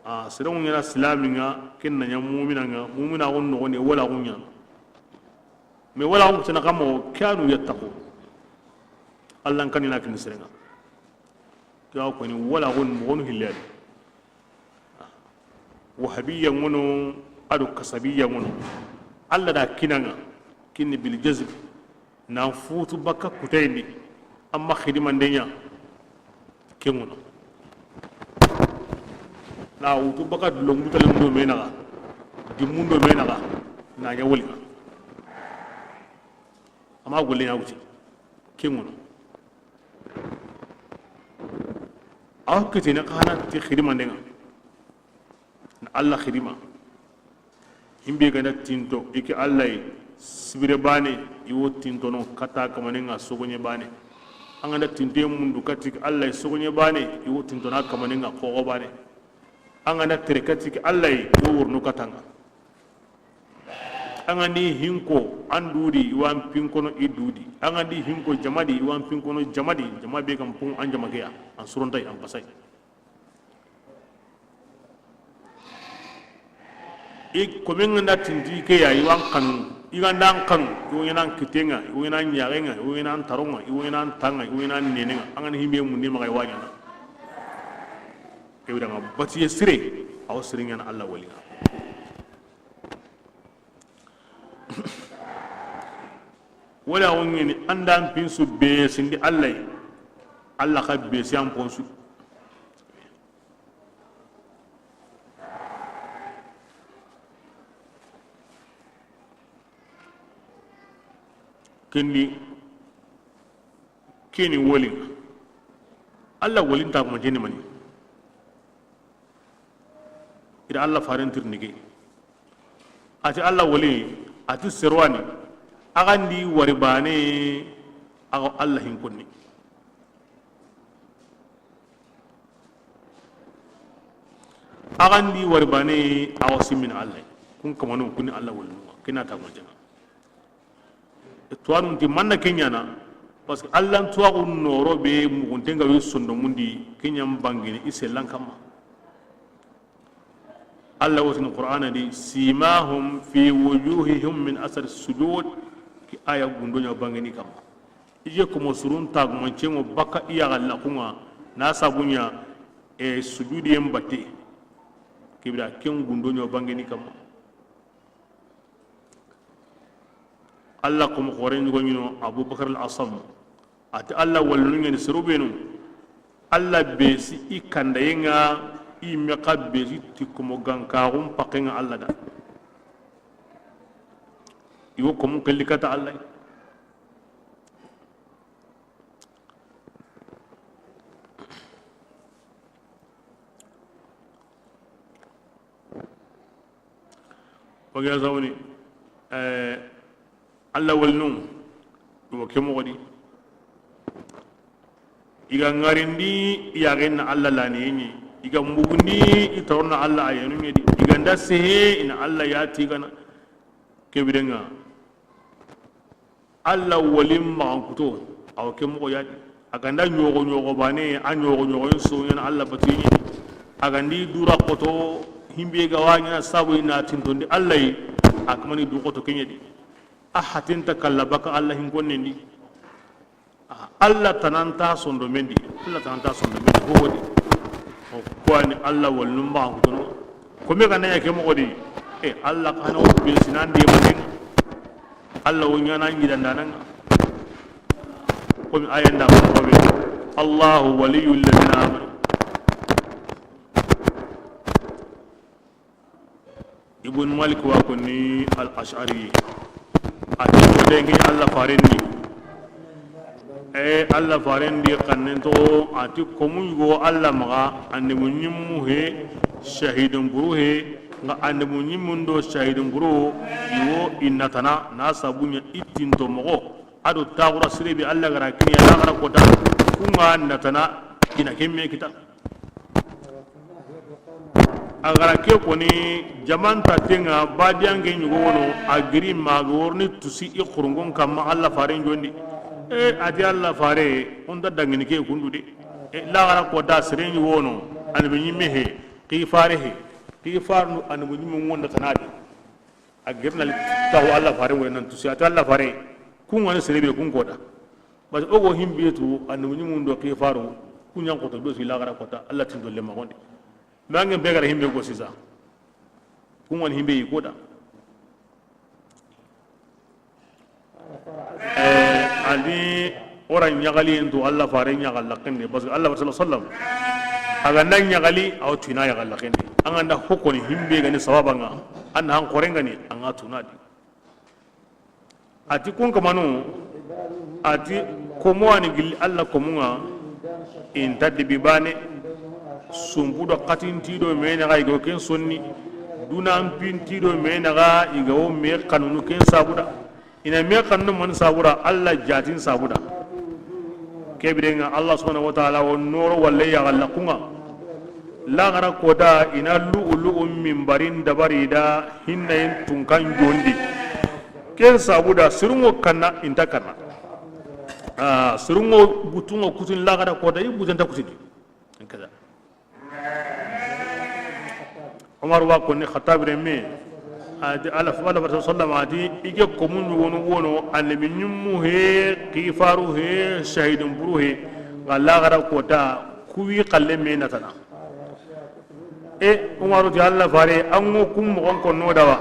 A sere ŋu ɲana silami ŋa, ken na ɲa mumina ŋa, mumina gon noxoni wala ŋu ɲana. Mais wala ŋu tana kamo kanu yattaqu. Alla n kanina kin sere ŋa. Ke wa koni wala gon moxonu hillani. Wahabiya ŋono, ado kasabiya ŋono. Alla da kinanga kinni bil jazm. Na futu baka kutayndi. Amma xidimande ɲa. Ke ŋono. Na wutu baka dulongu talen do menaga. Dimmundo menaga. Na ɲa woliga. Amma golle ɲa wuti. Ke ŋono. Awa kitene xana ti xidimande ŋa. Na Alla xidima. Himbe gana tinto, i ke Alla yi, sibire bane, i wo tintono kata kamanen ŋa sogoɲe bane. An gana tinte mundu kati ke Alla yi sogoɲe bane, i wo tintona kamanen ŋa xoxo bane. An gana tere kati ke Alla yi, i wo wurno katanga. An gandi hinko, an dudi, i wa an pinkono i dudi. An gandi hinko jamadi, i wa an pinkono jamadi. Jama be kan pun an jama ke ya, an surontai, an pasai. I komin ŋa nda tinti ke ya, i wa an kanu, i ga nda an kanu, i wo ɲana an kitenga, i wo ɲana an ɲaxenga, i wo ɲana an taronga, i wo ɲana an tanga, i wo ɲana an nenenga. An gani himbe mundi maxa i wa ɲana. Ke bira ŋa batiye sire, awo sire ɲana Alla walinga. Wala wo ɲeni an da an pinsu be sindi Alla yi. Alla xa be si an ponsu. Kendi keni woli. Alla wolin ta kuma jeni mani. Ida Alla faren tirni ke. Ati Alla woli, ati serwani. Agandi wari bane, ago Alla hin konni. Agandi wari bane, ago simin Alla. Kun kamanu kuni Alla woli. Kena ta kuma jena. Tuwanun ti manna kenyana, parce que Alla n tuwaxu noro be muguntenga wi sondomundi kenyan bangini i sellan kamma. Alla wotini Qur'ana di, simahum fi wujuhihim min asari sujud, ki aya gundonya bangini kamma. Ije komo surun tagumancengo baka iya galla kunga, na sabunya e sujudiyen batte. Kibira ken gundonya bangini kamma. Alla komo xoore ɲugo ɲino Abubakar al Asam. Ati Alla wallinu ɲeni serubenu. Alla besi i kandayenga, i mexa besi ti komo gankaxun paxenga Alla da. I wo komun kelli kata Alla. Oge a sawni, eh, Alla walinu, i wo ke moxo di. I ga ŋarindi, i yaxen na Alla laniye ɲi. I ga mugundi, i taron na Alla ayenu ɲedi. I ga nda sehe, i na Alla yati gana. Kebirenga. Alla woli maxankuto, awa ke moxo ya di. A ga nda ɲoxo ɲoxo bane, a ɲoxo ɲoxoyen soɲana Alla batuye ɲi. A ga ndi dura xoto, himbe ga wa ɲana sabu i na tintondi Alla yi, a kamani du xoto ke ɲa di. A hatinta kalla baka Alla hin konnen di. Alla tananta sondomen di, Alla tananta sondomen di, ho wodi. O ko ani Alla walinu maxa kutuno. Ko me ga na ɲa ke moxo di, e Alla xa na wo be sinan di manen. Alla wo ɲana ɲidandananga. Ko mi ayanda ko be. Allahu waliyul ladina amanu. Ibn Malik wa konni al Ash'ari. A ti ko dengi Alla farendi. E Alla farendi kannen to, a ti ko mun go Alla maxa, annabi ɲimmu he, shahidun buru he, Nxa annabi ɲimmun do sahidin buro, i wo i natana na sabu ɲa i tinto moxo, a do taxura sire be Alla ga ra kini ya laxara kota, ku ŋa natana i na ke me kita. A ga ra ke koni, jaman ta tenŋa, badiyanke ɲugo wono, a giri ma ga worni tusi i xurungon kamma Alla faren jondi. E, a ti Alla fare, o nta dangini ke kundu de. E, laxara kota sere ɲi wono, annabi ɲimme he, xi fare he, xi farnu annabi ɲimmu ŋonda tanadi. A girna li taxu Alla fare wure nan tusi, a ti Alla fare, ku ŋa ni sere be kun kota. Parce que o go himbe tu annabi ɲimmun do xi faru, ku ɲan koto do si laxara kota, Alla tin do le ma gonde. Nange be ga ra himbe go sisa. Ku ŋa ni himbe yi kota. Eh, andi ora ɲaxali en to Alla fare ɲaxal laxende, parce que Alla fare sallallahu alaihi wasallam, a ga nda ɲaxali, a wo tuna ɲaxal laxende. An ga nda hokoni himbe ga ni sababa ŋa, an han xore ga ni, an ga tuna di. A ti kun kamanu, a ti komo ani gilli Alla komu ŋa, i nta dibi bane, sumpu do xatinti do me naxa i ga wo ken sonni, dunan pinti do me naxa i ga wo me xanunu ken sabuda. I na me xannu man sabura Alla jatin sabuda. Ke birenŋa Alla subhanahu wa ta'ala wo noro walle ya galla kunŋa. Laxara kota i na lu'u lu'u minbarin dabari da hinnayen tunkan jondi. Ken sabuda sirunŋo kanna i nta kanna. Ah, sirunŋo butunŋo kutin laxara kota i butenta kutini. Kada. Omar wa konni Xattabi renme, a ti Alla, Alla fare sallam, a ti i ke komun ɲugonu wono, annabi ɲimmu he, xifaru he, sahidin buru he, nxa laxara kota, kuwi xalle me natana. E, Umaru ti Alla fare, an ŋo kun moxon konno dawa?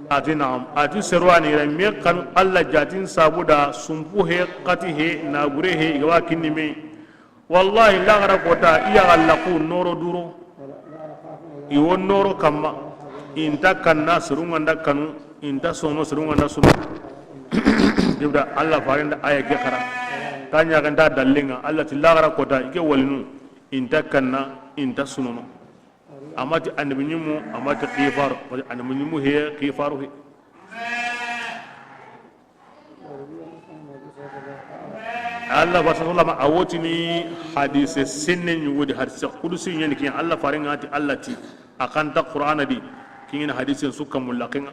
A ti naam. A ti serwani ra me xanu Alla jatin sabuda, sumpu he, xati he, nabure he, i ga wa kinni me. Wallahi, laxara kota, i ya galla ku noro duro. I wo noro kamma. I nta kanna, serunŋa nda kanu. I nta sono, serunŋa nda sunu. Dibda, Alla faren da aya ke xara. Ta ɲaxen ta dallinŋa, Alla ti laxara kota, i ke walinu. I nta kanna, i nta sunono. A ma ti annabi ɲimmu, a ma ti xifar, a ma ti annabi ɲimmu he, xifaru he. Alla fare sallallahu alaihi wasallam a wotini hadise senne ɲugudi, hadise kudusi ɲeni kiɲa. Alla faren ŋa ti, Alla ti, a xanta Qur'ana di, kiɲeni hadise su kammu laxenŋa.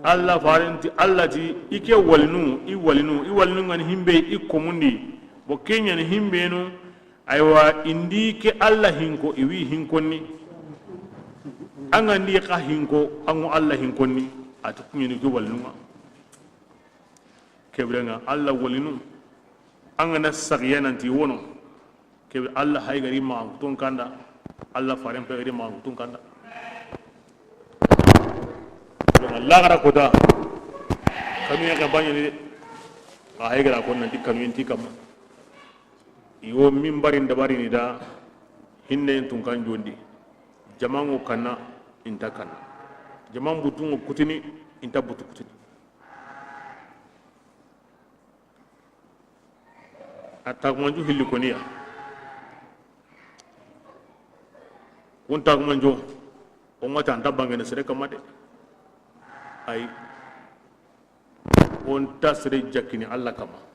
Alla faren ti, Alla ti, i ke walinu, i walinu, i walinu ŋa ni himbe i komundi, bo ke ɲa ni himbenu, Aywa, i ndi ke Alla hinko, i wi hinkonni. An ga ndi xa hinko, an ŋo Alla hinkonni. A ti kuɲini ke walinunŋa. Ke birenŋa, Alla walinu. An ga na saxiya nanti wono. Ke bire Alla hay gari ma kutun kanda. Alla faren pe gari ma kutun kanda. Laxara kota. Kanu ya ka baɲani de. A hay gara ko nanti kanu inti kamma. I wo minbarin dabarini da, hinneyen tunkan jondi. Jamanŋo kanna, i nta kanna. Jaman butunŋo kutini, i nta butu kutini. A tagumanju hilli koniya. Kun tagumanjo, o ŋa ta nta bangene sere kamma de. Ay. O nta sere jakkini Alla kamma.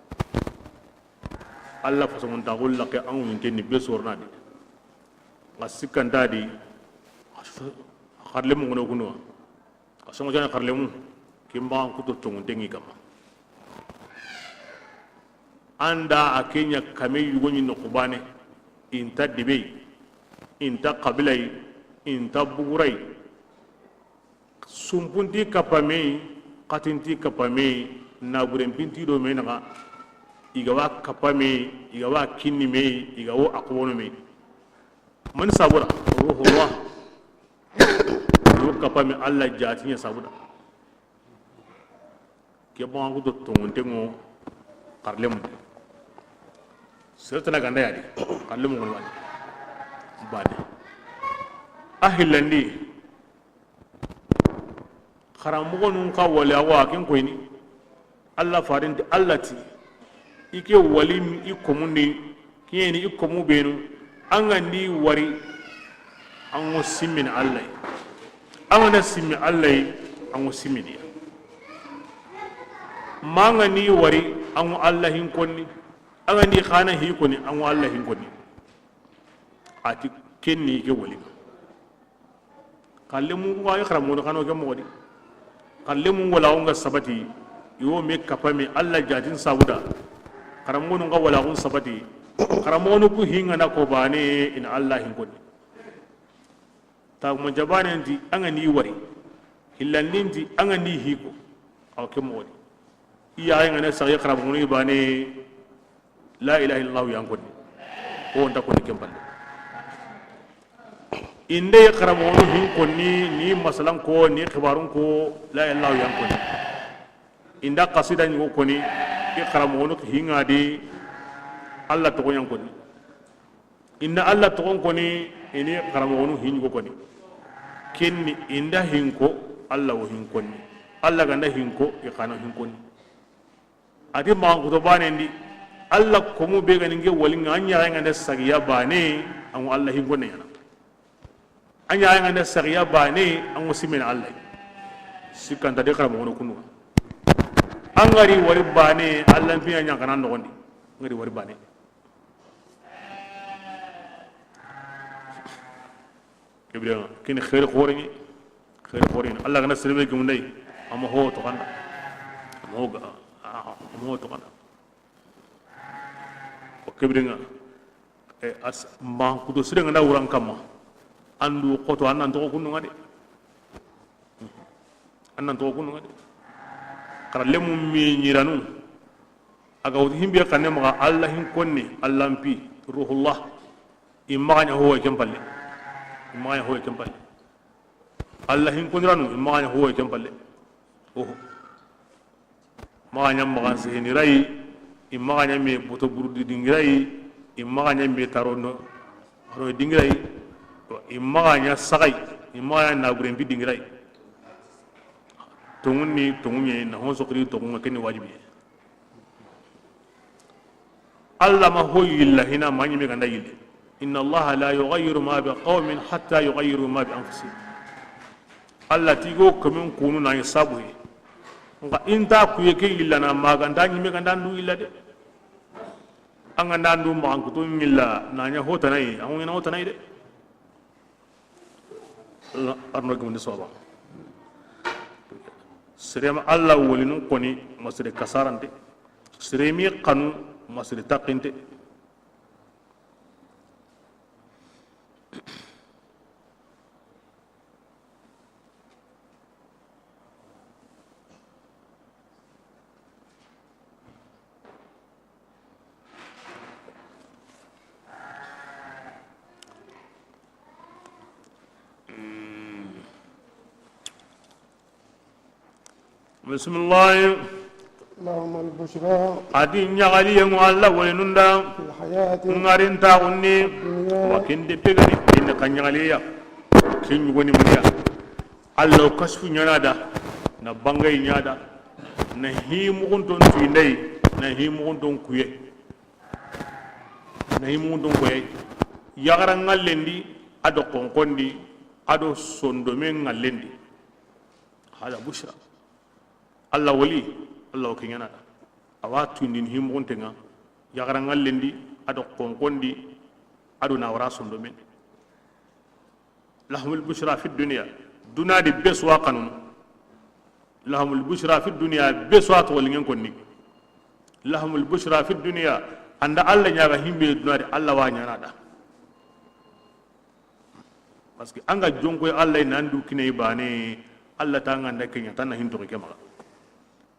Alla fasoŋontaxu laxe an ŋuɲinten ni be sorona di. Xa sikkanta di, xarlemu ŋono kunuwa. Xa soŋo jana xarlemu, kin baxan kuto tonŋunten ŋi kamma. An da a ke ɲa kame yugo ɲi noxu bane, i nta debe yi, i nta xabila yi, i nta bugura yi. Sumpunti kappa me yi, xatinti kappa me yi, naburen pinti do me naxa, i ga wa kappa me yi, i ga wa kinni me yi, i ga wo a xobono me yi. Mani sabura, ruhullah. Yo kappa me Alla jatiɲa sabuda. Ke bon, an kuto tonŋunten ŋo xarlemu. Sere tana ganda ya di, xarlemu ŋo wani. Bane. A hillandi. Xaranmoxonun xa wali, a wa ken koyini. Alla faren ti, Alla ti, i ke wali i komundi, kiɲeni i komu benu, an ga ndi wari, An ŋo simmini Alla yi. An ga na simmi Alla yi, an ŋo simmini ya. Ma an ga ni wari, an ŋo Alla hin konni. An ga ni xa na hi konni, an ŋo Alla hin konni. A ti ken ni ke wali. Xalle mun ko ay xaramono xano ke moxo di. Xalle mun wala on ga sabati. Yo me kapame Alla jatin sabuda. Xaramonu ga wala on sabati. Xaramonu ku hinga na ko bane in Alla hin konni. Taguma jabanen ti an ga ni wari, hillandin ti an ga ni hiko. Awa ke moxo di. Iya ay ngana saxi xaramonu bane. La ilaha illallah yan konni. Ko on ta konni ken palle. Inde xaramonu hin konni ni masalan ko ni xibarun ko la ilaha illallah yan konni. Inda qasida ni ko konni i xaramonu hinga di Alla toxo yan konni. Inda Alla toxon konni, ini xaramonu hin ko konni. Kenni inda hinko, Alla wo hin konni. Alla ganda hinko, i xano hin konni. A ti maxan kuto banen di, Alla komu be ga ni nge wali nga, an ɲaxa nga nda sagiya bane, an ŋo Alla hin konne yana. An ɲaxa nga nda sagiya bane, an ŋo simene Alla. Sikkanta de xaramonu kunu. An ga ri wari bane, Alla mpiya ɲa kana noxondi. An ga ri wari bane. Ibrahima kini xeeri xoore ni, xeeri xoore ni. Alla gana serebe gemu ndey, ama ho to xanda, ama ho ga, ama ho to xanda. O kebirenga, e, as, ma kudo sire nga da wuran kamma. Andu xoto an nan toxo kunnu nga de. An nan toxo kunnu nga de. Xara lemu mi ɲiranu. A ga wuti himbe xanne maxa Alla hin konni, Alla mpi, ruhullah. I maxa ɲa hohoy ken palle. I maxa ɲa hohoy ken palle. Alla hin kondiranu, i maxa ɲa hohoy ken palle. Oho. Maxa ɲa maxan seheni rayi, i maxa ɲa me boto burudi dingi rayi, i maxa ɲa me tarono, tarono dingi rayi, i maxa ɲa saxay, i maxa ɲa naguren bi dingi rayi. Tonŋun ni tonŋu ɲe, na hon sokri tonŋu ŋa, ken ni wajibi. Alla ma ho yilla hina ma ɲime ganda yille. Inna Allaha la yughayyiru ma bi qawmin hatta yughayyiru ma bi anfusihim. Alla tigo kamin kunu na sabu he. Nga inta kuye ke yilla na ma ganda ɲime ganda ndu yilla de. An ganda ndu ma an kuto yilla na ɲa hotanayi, an ŋo ɲa hotanayi de. Arno gimandi soba. Sere ma Alla wolinu koni, ma sere kasarante. Sere mi xanu, ma sere taqinte. Bisimilahi. Lahumul bushra. A di ɲaxaliye ŋo Alla woyinun da. Fil hayati. Ŋarintaxun ni. Dunya. Wa kinde pegani ina ka ɲaxaliya. Ken ɲugoni muya. Alla o kasfu ɲana da. Na bangay ɲa da. Na hi muxunton tuindey. Na hi muxunton kuye. Na hi muxunton kuye. Yaxara ŋallendi. A do xonxondi. A do sondome ŋallendi. Hada bushra. Alla wali, Alla o ke ɲana da. A wa tuindini hi muxunten ŋa, yaxara ŋallendi, a do xonxondi, a do na wara sondomen. Lahumul bushra fi dunya, duna di be su wa xanunu. Lahumul bushra fi dunya, be su wa toxolingen konni. Lahumul bushra fi dunya, an da Alla ɲaga himbe duna di, Alla wa ɲana da. Parce que an ga jonko Alla nan du kinay bane, Alla ta nganda kenya tan na hinto ke maxa.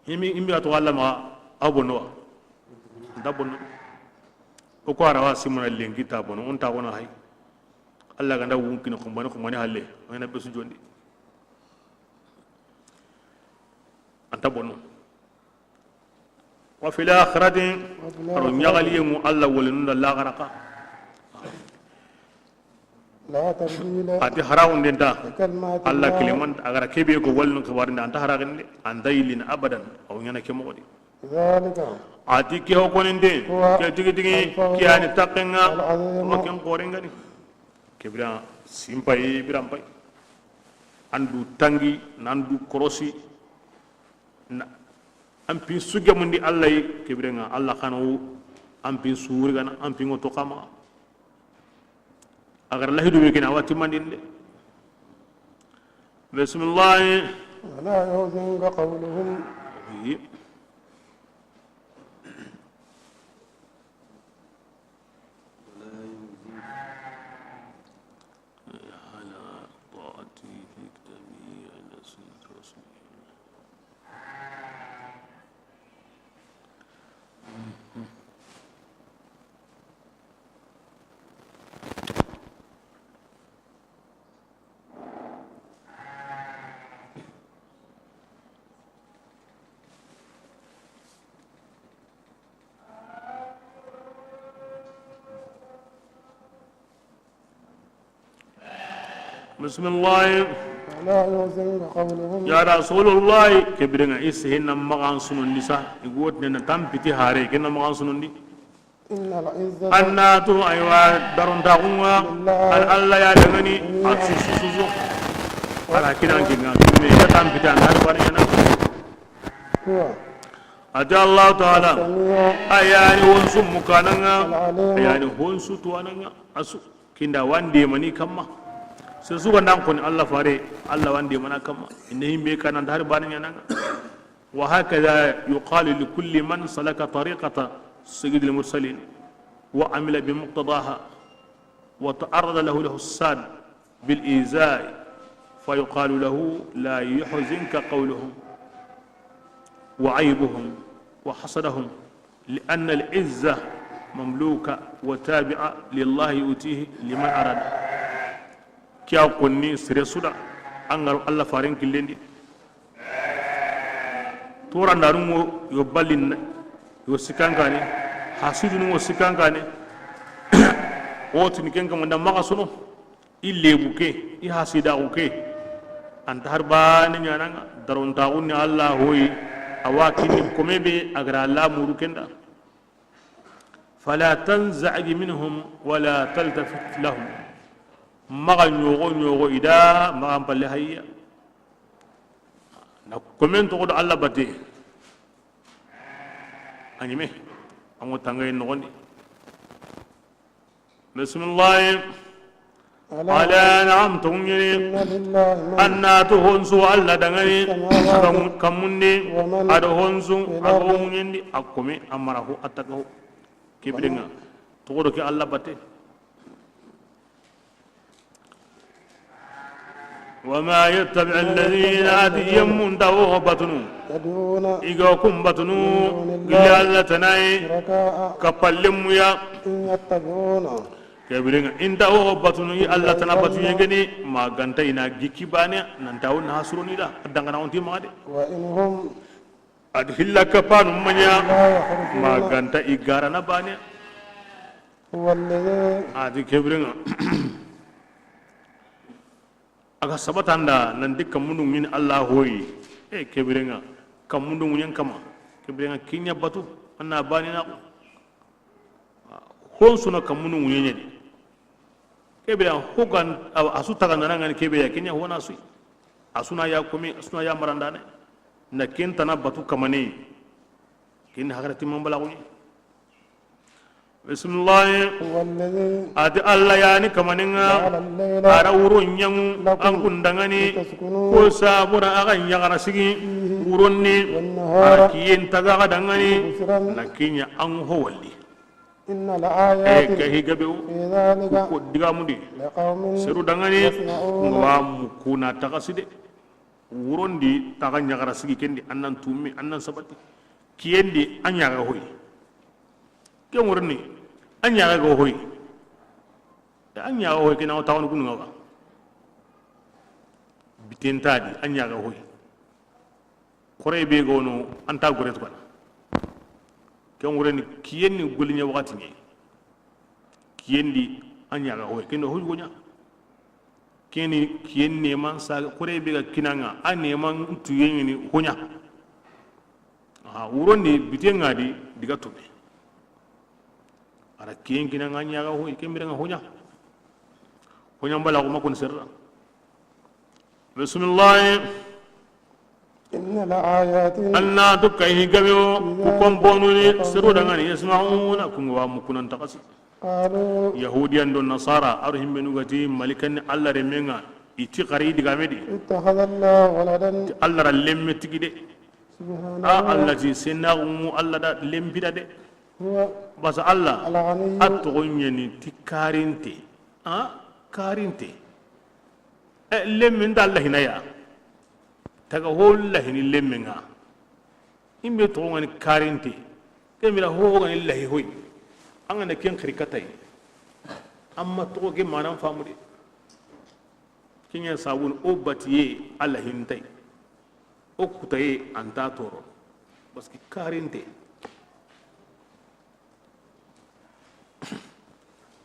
Himi imbi ato Alla ma abono. Nda bono. O ko arawa simana lenki ta bono, on ta gona hay. Alla ganda wun kini xumbane, xumbane halle. Wayna besu jondi. Anta bono. Wa fil akhirati, aro ɲaxaliye ŋu Alla wolinun da laxara xa. La tabdila. A ti haraxunden ta. Li kalimati Alla. Kiliman a gara kebe ko walin xibarin da, anta haraxinde, anta yillin abadan, aw ɲana ke moxo di. Zalika. A ti ke ho koninde, huwa, ke tigi tigi, al-fawzu, ke yani taqenga, al-azim, wa ken qorengani. Ke bire ŋa, sin payi, biran payi. An du tangi, nan du korosi. Na, an pin su gemundi Alla yi, ke bire ŋa, Alla xa na wo, an pin su wurigana, an pin ŋo to xa maxa. A ga ra lahidu be ke na wati mandinde. Bismillahi. ولا يحزنك قولهم. Yi. على طاعته في كتابه على سنة رسوله. Bismillahi. ولا يحزنك قولهم. Ya Rasulullahi, ke bire ŋa, i sehe na maxa an sunondi sa, i ga wotini na tampiti hare, ke na maxa an sunondi. إن العزة. An na tu, aywa, darontaxu ŋa, لله. Al Alla ya da ŋa ni, a su su su su. Ala kinan ke ŋa, me ya tampiti an har bani ŋa na. هو. A ti Allahu Taala, السميع. A ya ni honsu mukana ŋa, العليم. A ya ni honsu tuwana ŋa, a su. Kinda wande mani kamma. Se su ga ndan koni Alla fare, Alla wande mana kamma. Inda himbe kana ndar bani ɲananga. وهكذا يقال لكل من سلك طريقة سيد المرسلين وعمل بمقتضاها وتعرض له الحساد بالإيذاء فيقال له لا يحزنك قولهم وعيبهم وحسدهم لأن العزة مملوكة وتابعة لله يؤتيه لمن أراد. Ke ya konni sere su da, an ga ro Alla faren killen di. Torandaanu ŋo yo ballin, yo sikkankane, hasidunu ŋo sikkankane. O tini ken kamanda maxa sono. I lebu ke, i hasidaxu ke, an ta har bane ɲananga, darontaxu ni Alla hoyi, a wa kinni kome be a ga ra Alla muru kenda. فلا تنزعج منهم ولا تلتفت لهم. Maxa ɲoxo ɲoxo i da, maxa n palle hayya. Na komen toxo do Alla bate. A ɲime, an ŋo tangaye noxondi. Bisimilahi. Ala, naam, tonŋu ɲi ni. Inna lillahi ma, an na tu honsu Alla danŋani, samawati, a ga kammun di, wa man, a do honsu, fil ardi, a ga ŋuɲen di, a kome, a mara ho, a taga ho. Ke biren ŋa, toxo do ke Alla batte. Wa ma yattabi'u alladhina, a ti yemmun ta wo batunu. Yad'una, i ga kun batunu, min dunillahi, gilli Alla tana yi, shuraka'a, kappalenmu ya. In yattabi'una. Ke biren ŋa, i nta wo batunu, i Alla tana batu ɲegeni, ma ga nta i na gikki bane, nan ta wo na hasuroni da, a dangana wonti maxa de. Wa in hum. A di hilla kapanu maɲa, la yakhruju, ma ga nta i garana bane. Huwa alladhi. A di ke biren ŋa. A ga sabata an da nan ti kammundu ŋi ni Alla hoyi. E ke biren ŋa, kammundu ŋuɲen kama. Ke biren ŋa ke ɲa batu, an na bane na ko. Hon su na kammundu ŋuɲen ɲa di. Ke biren ŋa, ho ga n, a, a su taga na ŋa ni ke be ya, ke ɲa ho na su yi. A su na ya komi, a su na ya marandane. Na ken tana batu kamane. Ken hakarati mambala ko ni. Bisimilahi. Huwa alladhi. A ti Alla ya ni kamanin ŋa, ja'ala al-layla, a ra wuro ɲaŋu, lakum, an kun danŋani, litaskunu, ko sabura a ga ɲaxara sigi, fihi, wuron ni, wan-nahara, a ra kiyen taga a ga danŋani, mubsira, na ke ɲa an ho walli. Inna la, e, ayatin, ke hi gabe wo, fi dhalika, ko digamu di, liqawmin, seru danŋani, yasma'un, nga wa mukuna taga side. Wuron di taga ɲaxara sigi ken di, an nan tumi, an nan sabati. Kiyen di, a ɲaxa hoyi. Ken wuron ni, a ɲaxa ga hoyi. A ɲaxa hoyi, ke na o taxunu kunu ŋa ba. Biten ta di, a ɲaxa hoyi. Xore be ga wono, an ta gore tukana. Ken wuron ni, kiyen ni golli ɲa waxati ɲa. Kiyen di, a ɲaxa hoyi. Ken do hoyi go ɲa. Keni kiyen neman sa, kore be ga kinanga, a neman tuye ŋa ni hoɲa. Aha, wuron di biten ŋa di diga tome. A ra kiyen kinanga ɲaga hoy, ken biren ŋa hoɲa. Ko ɲambala ko ma kun serra. Bismillah. إن الآيات Anna dukka hi gabe o, ku komponu ni seru dangani, yasma'una, ku nga wa mukunan takasi. قالوا Yahudiyan do Nasara, aru himbenu gati, malikan ni Allah remenga, iti xari digame di. اتخذ الله ولدا. Allah ra lemme tigi de. سبحانه A, Allah ti senna gumu Allah da lempida de. هو Basa Allah, الغني a toxo ɲeni ti karinte. A, karinte. E, lemme nda Allah hinaya. Taga ho lahini lemmenga. Imbe toxo ngani karinte. Kemira ho ho ngani lahi hoy. An ga na ken xiri katay. Amma toxo ke manan famu de. Kenya sabun o batiye Allah hintay. O kutaye anta toro. Parce que karinte.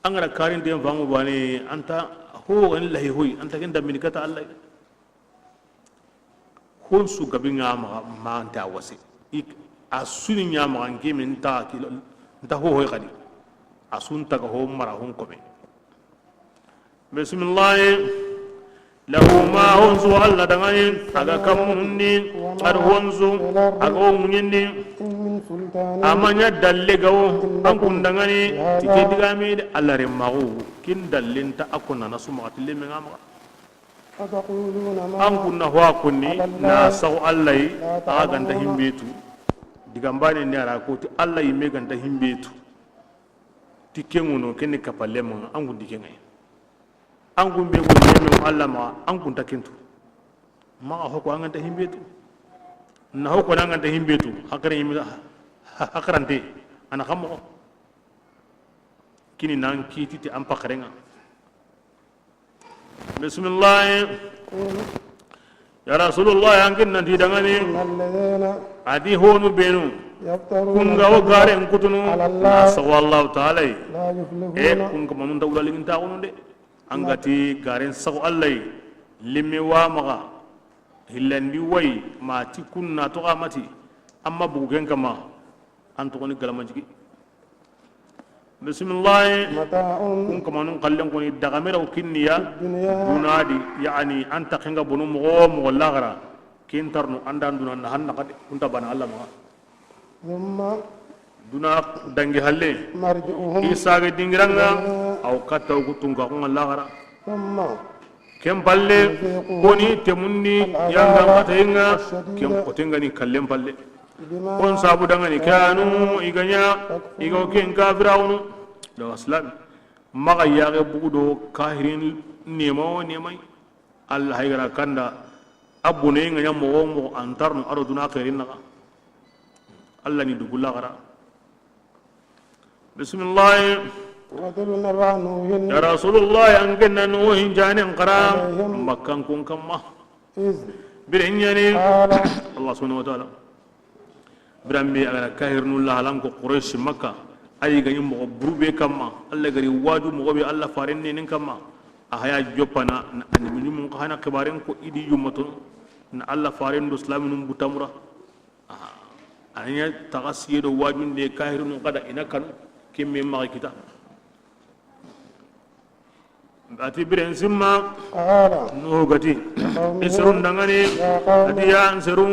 An ga ra karinten famu bane, anta ho wani lahi hoy, anta ken dambini kata Allah. Hon su gabi nga ma, ma anta wase. Ik, a suni ɲa ma, nke min ta kilo, nta ho hoy xadi. A sun taga ho mara hon kome. Bismillah. Lahu ma, honsu Allah dangani, a ga kammundi, ad honsu, a ga o muɲindi. A ma ɲa dalle gawo, an kun dangani, ti ke digami de Allah remmaxu, kin dallinta a ko nana su maxa ti lemme nga maxa. An kun na ho a kunni, na saxu Allah yi, a ga ganta himbetu. Digambane ne a ra ko ti Allah yi me ganta himbetu. Ti ke ŋono, kenne kappa lemma, an kun ti ke ŋa yi. An kun be kun lemma Allah ma, an kun ta kentu. Maxa hoko an ganta himbetu. Na hoko an ganta himbetu, hakare yimi, ha-, hakarante, ana xammo. Kini nan kiti ti an pakarenga. Bismillah. Ya Rasulullah, an kin nanti dangani. إن الذين A di honu benu. يفترون Kun ga wo garen kutunu. على الله Na sago Allah Ta'ala yi. لا يفلحون. E kun kamanun ta wulalin ta wonu de. An ga ti garen sago Allah yi. Limme wa maxa. Hillandi way ma ti kun na to ga mati. Amma bugu ken kama. An to ni galama jigi. Bisimillahi. متاع Kun kamanun kallen koni daga meraw kinniya في الدنيا. Duna di, yani, an ta kenga bonu mogo mogo lagara. Kin tarnu andan duna na hanna kadi, kun ta bana Allah ma. ثم Duna dangi halle. مرجعهم Isa ga dingiranga, إلينا aw katta ku tunka kun lagara. ثم Ken palle, نذيقهم koni temundi, العذاب yanga katayenga, الشديد ken potenga ni kallen palle. بما Kon sabu dangani, كانوا kanu, iganya, يكفرون igo ken kafirawunu. Da islam. Maga yage bugu do kahirin nema o nemai. Allah haygara kanda, abune nganya mogo mogo antarno aro duna khairin naga. Allah ni dugu lagara. Bisimillahi. واتل نبأ نوح Ya Rasulullah, an kenna Nuhin janen kara, عليهم Makkan kun kamma. إذ Biren yani, قال Allah subhanahu wa ta'ala. Biran be a ga na kahirnu lahalan ko Quraysh Makka, ayi gani mogo burube kamma, Allah gari waju mogo be Allah faren ne nin kamma. A haya joppana, na annabi mun ka hana xibaren ko idi yummaton, na Allah faren do islaminun butamura. Aha. A ɲa taga siye do wajunde kahirinu kada ina kanu, kemme maxa kita. Ati biren simma, قال Nuhu gati, لقومه i serun dangani, يا قوم ati ya n seru,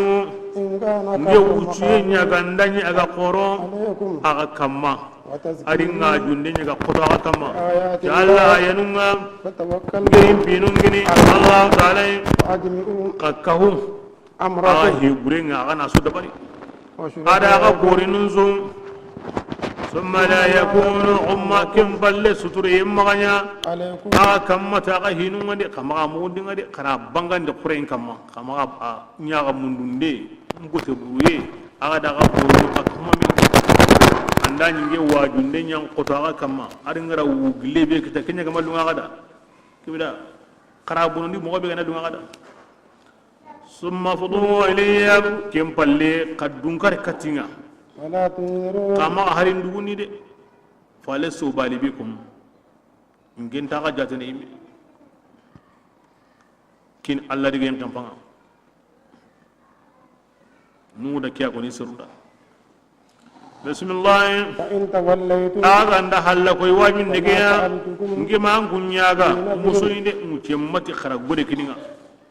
إن كان nge كبر wuciye مقامي ɲa gandani a ga xoro, عليكم a ga kamma. وتذكيري Ari nga junde ɲa ga xoto a ga kamma. بآيات Ti Allah الله ayanunga, فتوكلوا nge impinungini, على الله Allah Ta'ala, وأجمعوا ka kahu. Axa أمركم hi burenga, axa na su dabari. وشركاءكم Ada axa borinun su. ثم لا يكونوا Umma ken palle suture yemma ganya. عليكم Axa kamma ta axa hinunga de, kama axa mugundinga de, kana bangande xuren kamma, kama axa ɲaga mundunde, mbote buruye, axa da axa borinun ka kuma me. Anda ɲinge wajunde ɲan xoto axa kamma, ari ngara wugile be kita kenya kama lunga axa da. Kibida, kara bonondi mogo be gana lunga axa da. ثم افيضوا علي Ken palle, ka dunkare katinga. ولا تنظرون Kama harin duguni de. فلست أبالي بكم. Ngen ta ga jatene ime. Kin Allah digen kan fanga. Nuhu da kiya koni seru da. Bisimilahi. فإن توليتم A ga nda halla koy wajun de ke ya. فما سألتكم Nke ma an kun ɲaga من أجر musoyi de, ŋuce mati xara gode kini ŋa.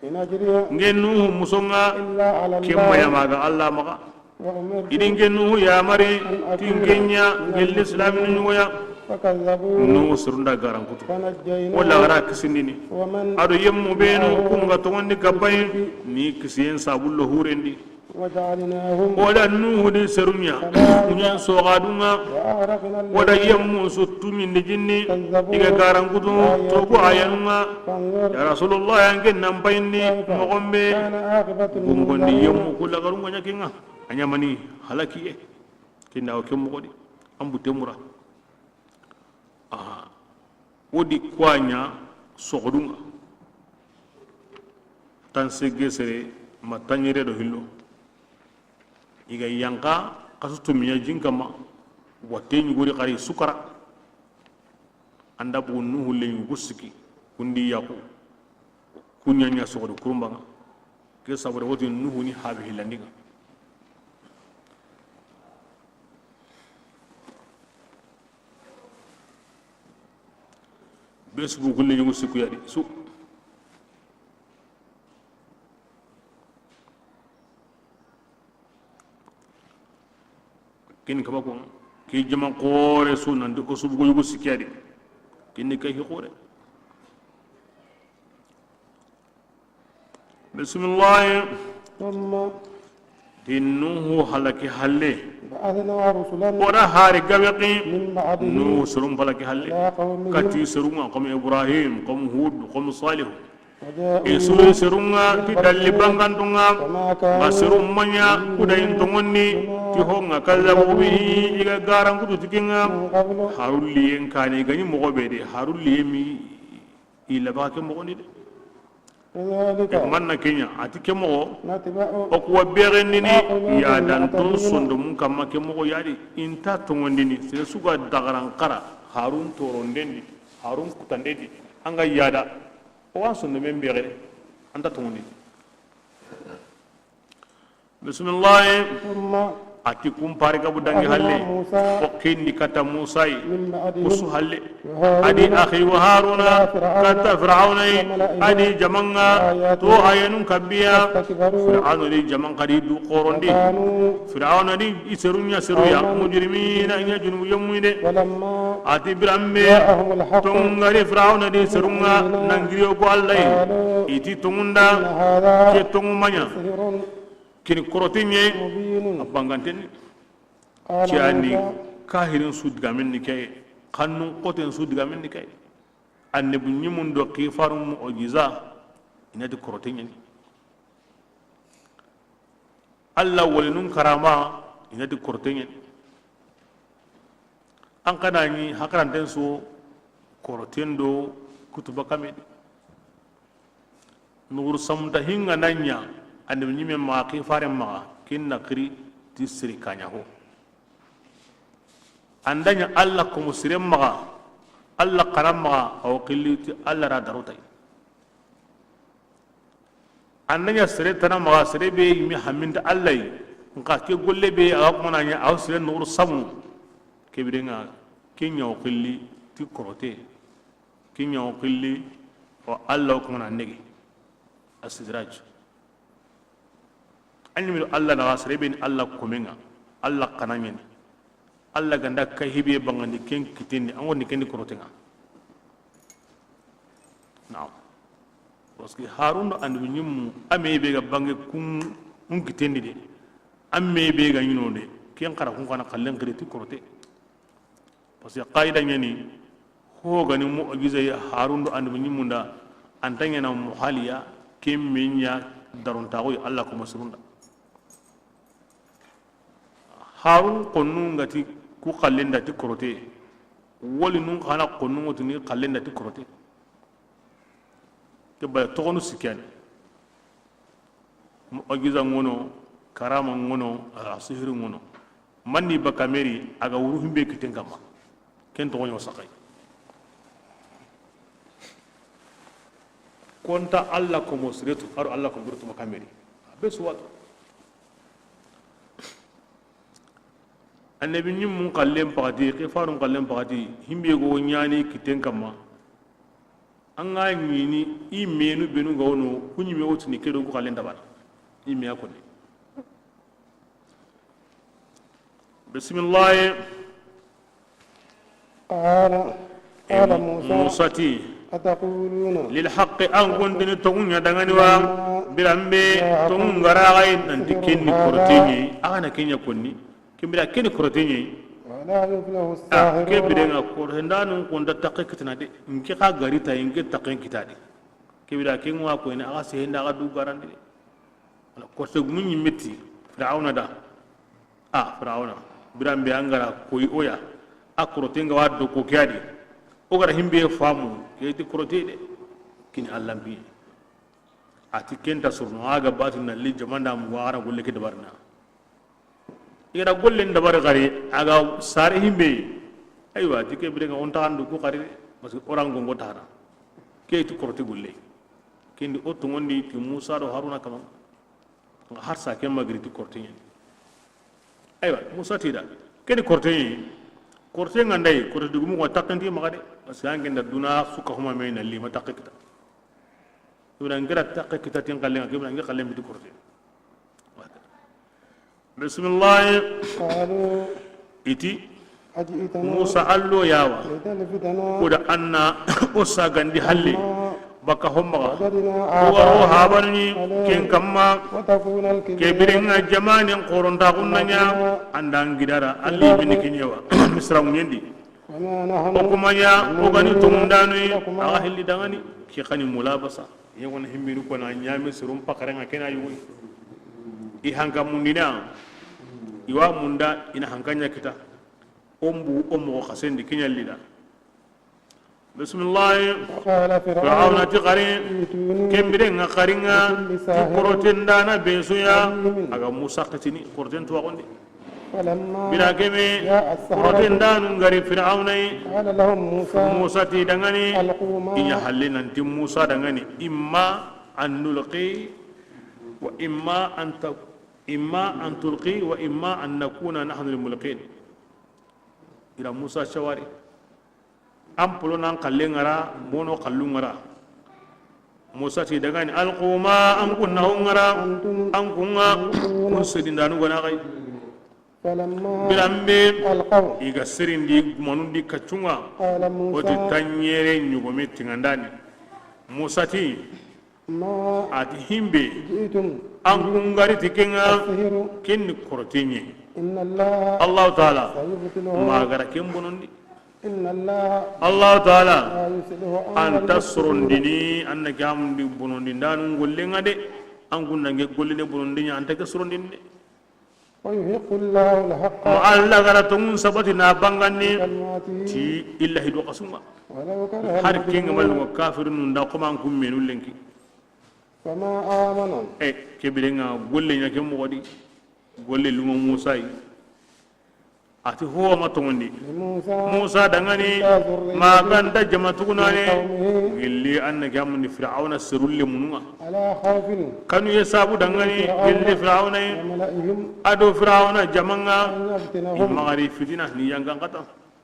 إن أجري Nke Nuhu muso ŋa, إلا على الله ken ma ya ma ga Alla maxa. وأمرت I di nke Nuhu yamari, أن أكون ti nke ɲa, من gelle المسلمين silaminu ɲugoya. فكذبوه Nuhu serun da garankutu. فنجيناه Wala gara kisindini. ومن A do yemmu benu معه kun ga tongondi في kapayi, الفلك ni kisiyen sabullo hurendi. وجعلناهم O da Nuhu di seru ɲa, سلامة kuɲan soxadun ŋa. وأغرقنا O da الذين yemmu su tuɲindi jinni, كذبوا i ga garankutu, بآياتنا togu ayanu ŋa. فانظر Ya Rasulullah, an ke nan payindi, كيف moxon be كان عاقبة gungondi المنذرين yemmu ku laxarun ŋa ɲa ken ŋa. A ɲa mani halakiye. Ken da o ke moxo di. An butte mura. Aha. O di kuwa ɲa soxodun ŋa. Tan segge sere ma tanɲere do hillo. I ga yanqa xasu tumiya jin kamma. Watte ɲugori xari sukara. An da bugu Nuhu le ɲugu siki. Kundi yaxu. Kuɲa ɲa soxodi kurumba ŋa. Ke sabure woti Nuhu ni habi hillandi ŋa. Be subu gulle ɲugu sikku ya di su. Ken kaba ko ke jaman xoore su nan di o subu yugu sikku ya di. Ken ni kay hi xoore. Bisimilahi. ثم Ti Nuhu halaki halle. بعثنا رسلنا O da hari gabe xi. من بعده Nuhu serun halaki halle. إلى قومهم Kati serun ŋa, comme Ibrahim, comme Hud, comme Salih. وجاءوا E suri serun ŋa ti dalli بالبينات bangantun ŋa. وما كانوا Ma serun ma ɲa, ليؤمنوا kuda in tongondi, بما ti ho ŋa, كذبوا به i ga garankutu ti ken ŋa. من قبل Harulliyen kani, i ga ɲi moxo be de, harulliye mi i laba ke moxo ni de. كذلك E manna ke ɲa, a ti ke moxo, نطبع o kuwa bexendini, على قلوبهم ya dan ton وأعينهم sondomun kamma ke moxo ya di, i nta tongondini, sere su ga dagaran xara, harun torondendi, harun kutandendi, an ga yada, o wa sondomen bexene, an nta tongondini. Bisimilahi. ثم A ti kun pari gabu dangi halle. بعثنا موسى O ken di kata Musa yi. من بعدهم Kusu halle. وهارون A di axi wa Haruna إلى فرعون kata Firawuna yi. وملئه A di jaman ŋa بآياتنا to ayanun kabiya. فاستكبروا Firawuna di jaman xadi du xorondi. وكانوا Firawuna di i seru ɲa seru ya. قوما Mujrimina, i ɲa junubu yemmu de. ولما A ti biranbe جاءهم الحق tongu ga ri Firawuna di seru ŋa من عندنا nangiriyo ko Alla yi. قالوا I ti tongu nda إن هذا ke tongu ma ɲa. لسحر Kini korote ɲe, مبين a banganten ni. قال Ciyani موسى kahirin su digamen ni ke, xannun xoten su digamen ni ke. Annabi ɲimun do xifarun mu'jiza, i na ti korote ɲe ni. Alla walinun karama, i na ti korote ɲe ni. An xa na ɲi hakaranten su koroten do kutuba kame di. Nuxuru samunta hinga na ɲa, annabi ɲime maxa, xifaren maxa, ken na xiri ti siri kaɲa ho. An da ɲa Alla komo siren maxa, Alla xanan maxa, a wo xilli ti Alla ra daro tay. An da ɲa sere tana maxa, sere be yimi haminta Alla yi, nxa ke golle be a ga kuma na ɲa, a wo sere nuxuru samu, ke birenga, ke ɲa wo xilli ti korote. Ke ɲa wo xilli, wa Alla wo kamana nege. Astidraj. A ɲimi do Alla naxa, sere be ni Alla komen ŋa, Alla xana ɲeni. Alla ga nda kay hibe bangandi ken kitendi, an goni ken di koroten ŋa. Naam. Parce que Harun do annabi ɲimmu, a me be ga bange kun, kun kitendi de. A me be ga ɲino de. Ken xara kun xana xallen xiri ti korote. Parce que qaida ɲani, ho gani mu'jiza ya Harun do annabi ɲimmu nda, an ta ɲana muhaliya, ken me ɲa darontaxu ya Alla komo sirun da. Harun xonnu nga ti ku xallen da ti korote, woli nun xana xonnu nga tini xallen da ti korote. Ke bale toxonu sikkani. Mu'jiza ŋono, karama ŋono, a sihiri ŋono. Manni baka meri, a ga wuru himbe kiten kamma. Ken toxo ɲo saxay. Konta Alla komo siretu, aro Alla komo siretu makameri. Be suwatu. Annabi ɲimmun xallen paxati, ke farun xallen paxati, himbe go ɲani kitten kamma. An ga ɲini i menu benu ga wono, ku ɲime wotini ke do ku xallen dabana. I me a koni. Bisimilahi. قال، قال موسى، Musa ti, أتقولون lil haqqi, an kundini tonŋu ɲa dangani wa? لما Biranbe, جاءكم tonŋu ngara ga yi, nanti السحر kenni هذا؟ Korote ɲi, a ga na kenya konni. Kembira keni korote ɲi. ولا يفلح A, الساحرون. Kebire nga korote ndanun konda takke kitana de. Nke ka gari ta, nke takke kitadi. Kebira ke nga ko ina, a ga sehenda, a ga du garandi de. Ala, korte gumu ɲimme ti Firawuna da. A, Firawuna, biranbe an gara koyi o ya, a korote nga wa do ko ke ya di. O gara himbe famu, ke ti korote de. Kini Alla mbi. A ti kenta surno, a ga bati na li jamanda mu wa ara golle ke dabarna. I gara golle dabari gari, a ga sare himbe. Aywa, ti kebire nga on ta andu ku gari, parce que oran gongo tana. Ke ti korote golle. Kendi o tongondi ti Musa do Haruna kama. Nga har sa ke magri ti korte ɲi. Aywa, Musa ti da. Keni korte ɲi. Korte nga nday, korte dugumu ko takkenti maxa de. Parce que an genda duna suka huma me na lima takke kita. Ibra ngira takke kita tin xalle nga, ibra ngira xalle mbi ti korte. Bismillah. قالوا Iti, أجئتنا Musa, allo yawa. لتلفتنا Kuda anna o sagandi halle. عما Baka hommaga. وجدنا O waro آباءنا habanuni عليه ken kamma. وتكون الكبرياء Kebirenga jamanen koronta kunnanya. لنا Andan gidara, في alli الأرض bini kinyewa. Misra munyendi. وما نحن O kumanya, o gani بمؤمنين tumundanu, لكما. Aga hilli dangani. Ki kani mulabasa. Yegona himminu kona ɲame sirum pakarenga kena yugun. I hanka mundina. Iwa munda ina hankanya kita. Ombu omo xasendi kinyallida. Bismillah. وقال فرعون Firawuna ti xari, ائتوني kembire nga xaringa, بكل ti ساحر koroten dana besuya, عليم. Aga Musa xitini, koroten tuwaxundi. فلما Bira keme, جاء السحرة koroten danu ngari Firawuna yi, قال لهم موسى Musa ti dangani, ألقوا ما i ɲa halle nanti Musa dangani, إما أن نلقي وإما أن ت-، إما أن تلقي وإما أن نكون نحن الملقين. Ira Musa shawari. An polo nan xalle ngara, mono xallu ngara. Musa ti dangani, ألقوا ما, an kunna ho ngara, أنتم an kunga, ملقون. Kun sedindanu gona gai. فلما Biranbe, ألقوا i ga serindi, gumanundi kaccunga. قال موسى O ti tanyere ɲogome tingandani. Musa ti, ما A ti himbe, جئتم an kungari ti kenga, السحر. Kenni korotenye. إن الله Allahu Taala, سيبطله. Magara ken bonondi. إن الله Allahu Taala, لا يصلح عمل Anta المفسدين. Sorondini, anna gamundi bonondi, ndanu ngollenga de, an kunna nge gollene bonondi nya, anta ke sorondini de. ويحق الله الحق Ma Alla gara tongun sabati na bangandi, بكلماته ti illahi do kasunga. ولو كره Har kenga المجرمون. Malunga kafirinu nda koma an kummenu lenki. فما آمن. E, kebirenga golle nya ke mogodi. Golle lunga Musa yi. A ti ho ma tongondi. لموسى Musa dangani, إلا ذرية ma ganta jama tugunane. من قومه Gilli anna gamundi Fir'auna serulle mununga. على خوف Kanu ye sabu dangani, من فرعون gilli Fir'auna yi. وملئهم Ado Fir'auna jamanga. أن يفتنهم Imagari fitina ni yangan kata.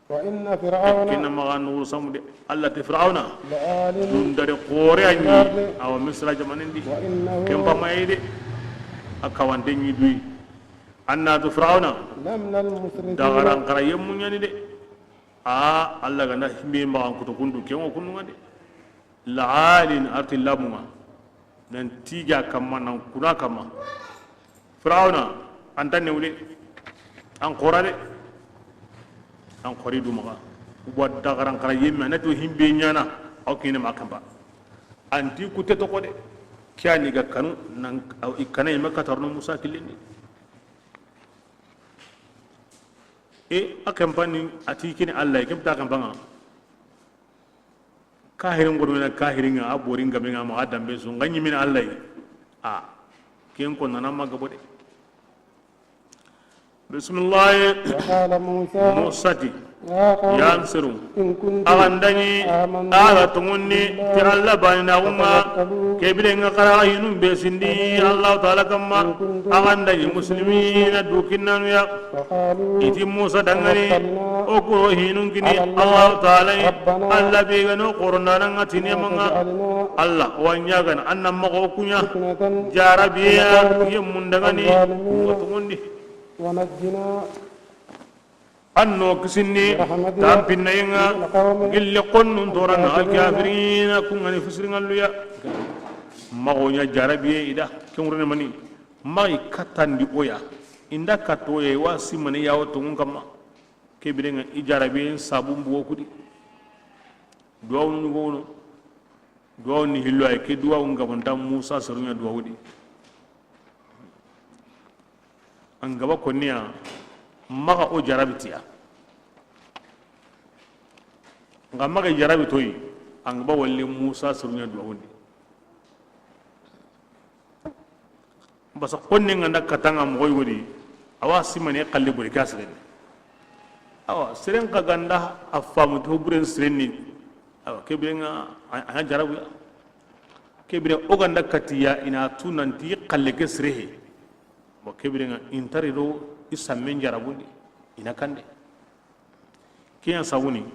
وإن فرعون Kina maga nuru samude. Alla ti Fir'auna. لعال Dundare kore في anyi. الأرض Awa Misra jamanindi. وإنه Kempa mayede. Akawande nyi dui. Anna tu Fir'auna. لمن المسرفين Dagaran kara yemmu nyani de. A, Alla ganda himbe magan kuto kundu, kengo kundu ngade. La'alin arti lamunga. Nan tija kamma, nan kuna kamma. Fir'auna, anta newle. An xora de. An xori du maga. Uba dagaran kara yemme, anati o himbe nyana. Aw kine ma kamba. Anti kutte to ko de. Kiyani ga kanu, nan, aw ikana yemme katarno Musa kilindi. E, a kempani, a ti kini Alla, kemta kempanga. Kahirin godo na kahirin, a borin gabe nga ma a dambe su, nga nyimina Alla. A, ken ko nana ma gabo de. Bismillah. وقال موسى Musa ti. Yan seru, a ga nda ɲi a ga tonŋundi ti Alla baanaaxun ŋa, ke biren ŋa xa ra xa hinun be sindi Allahu Taala kanma. A ga nda ɲi muslimina, du kinnanu ya. I ti Muusa danŋa ni, o ku ro hinun kini Allahu Taala yi, Alla be ga no xorondaana ŋa ti neema ŋa. Alla, o wa ɲaagana an na maxa o ku ɲa jarabiye ya, yemmun danŋa ni, o tonŋundi. An no kisindi, tanpinnayen ŋa, gilli xonnun tooran ŋa, alkafirina, kun ŋa ni fisiriŋallu ya. Maxa o ɲa jarabiye i da, ken wure ni mani, maxa i kattandi o ya, i nda katta o ya, i wa simani ya o tonŋun kanma. Ke biren ŋa i jarabiyen sabun bugo kudi. Duwawunu ɲugo wono. Duwawu ni hillo ay, ke duwawu n gabanta Muusa serun ɲa duwawu di. An gaba konniya, maxa o jarabi ti ya. Nga maxa i jarabi toyi, an gaba walle Muusa serun ɲa duwawu di. Basa xonne nga nda katta ŋa moxo yogo di, a wa simane xalle bori ke a siren ni. Awa, seren xa ga nda a famu to buren siren ni. Awa, ke biren ŋa a, a ɲa jarabu ya. Ke biren o ga nda katti ya, i na tu nanti xalle ke sire he. Bon, ke biren ŋa i nta ri do i sammen jarabundi, i na kande. Ke ɲa sabu ni,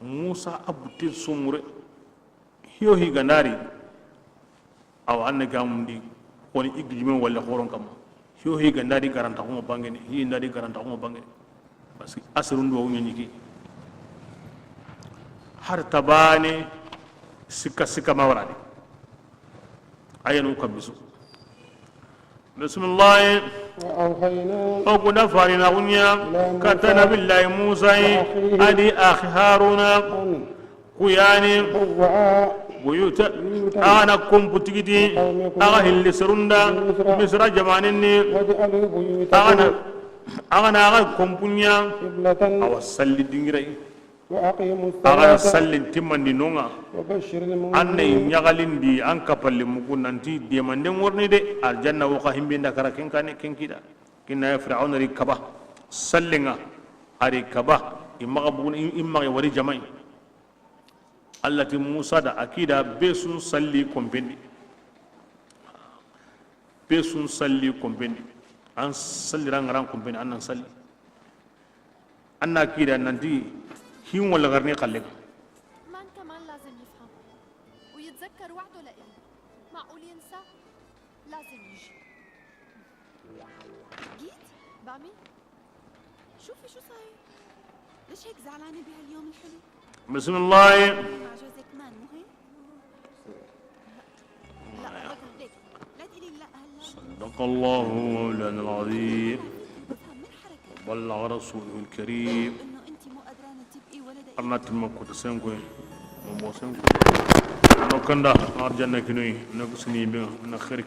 Muusa a butte sumure, hiyo hi ga nda ri, awa, an na gamundi, xoni i gijime walle xoron kanma, hiyo hi ga nda ri garantaxu ŋa bangene, hi nda ri garantaxu ŋa bangene, parce que a serun duwawu ɲa ɲi ke, hari ta baane, sikka sikka ma wara di, a ya nu kabisu. Bisimilahi. وأوحينا O ku nda farinaaxu ɲa إلى موسى katta Nabillahi Muusa yi, وأخيه a do a xi Haruna, أن ku ya ni, تبوأ buyuta, بيوتا a ga na konpu tigiti, لقومكما a ga hilli serun da, بمصر Misira jamaanen ni, واجعلوا بيوتكم a ga na, a ga na a ga konpu ɲa, قبلة awa, salli dingira yi. وأقيموا A ga na الصلاة sallin timmandi no ŋa. وبشر An na i المؤمنين. ɲaxalindi an kappalle muku nanti demanden worni de, aljanna wo xa himbe nda kara ken kane ken kida. Kinna ya Firawuna ri kaba sallen ŋa, a ri kaba, i maxa bugun, i, i maxa wari jama'i. Alla ti Muusa da a kida be sun salli konpendi. Be sun salli konpendi. An salli ra ŋaran konpendi, an nan salli. An na kida nanti hin wala garni xalle. من كمان لازم يفهم ويتذكر وعده لإلي. معقول ينسى؟ لازم يجي. جيت؟ بامي؟ شوفي شو صاير؟ ليش هيك زعلانة بهاليوم الحلو؟ بسم الله. مع جوزك مان، مو هيك؟ لا، لا، ليك، لا تقولي لا هلا. صدق الله مولانا العظيم. بفهم من حركتك. وبلغ رسوله الكريم. إنه أنت مو قدرانة تبقي ولا دقيقة. Arna timma kuta senko, mo senko. No kanda, arjanna kinoy, na kusini be, na khair.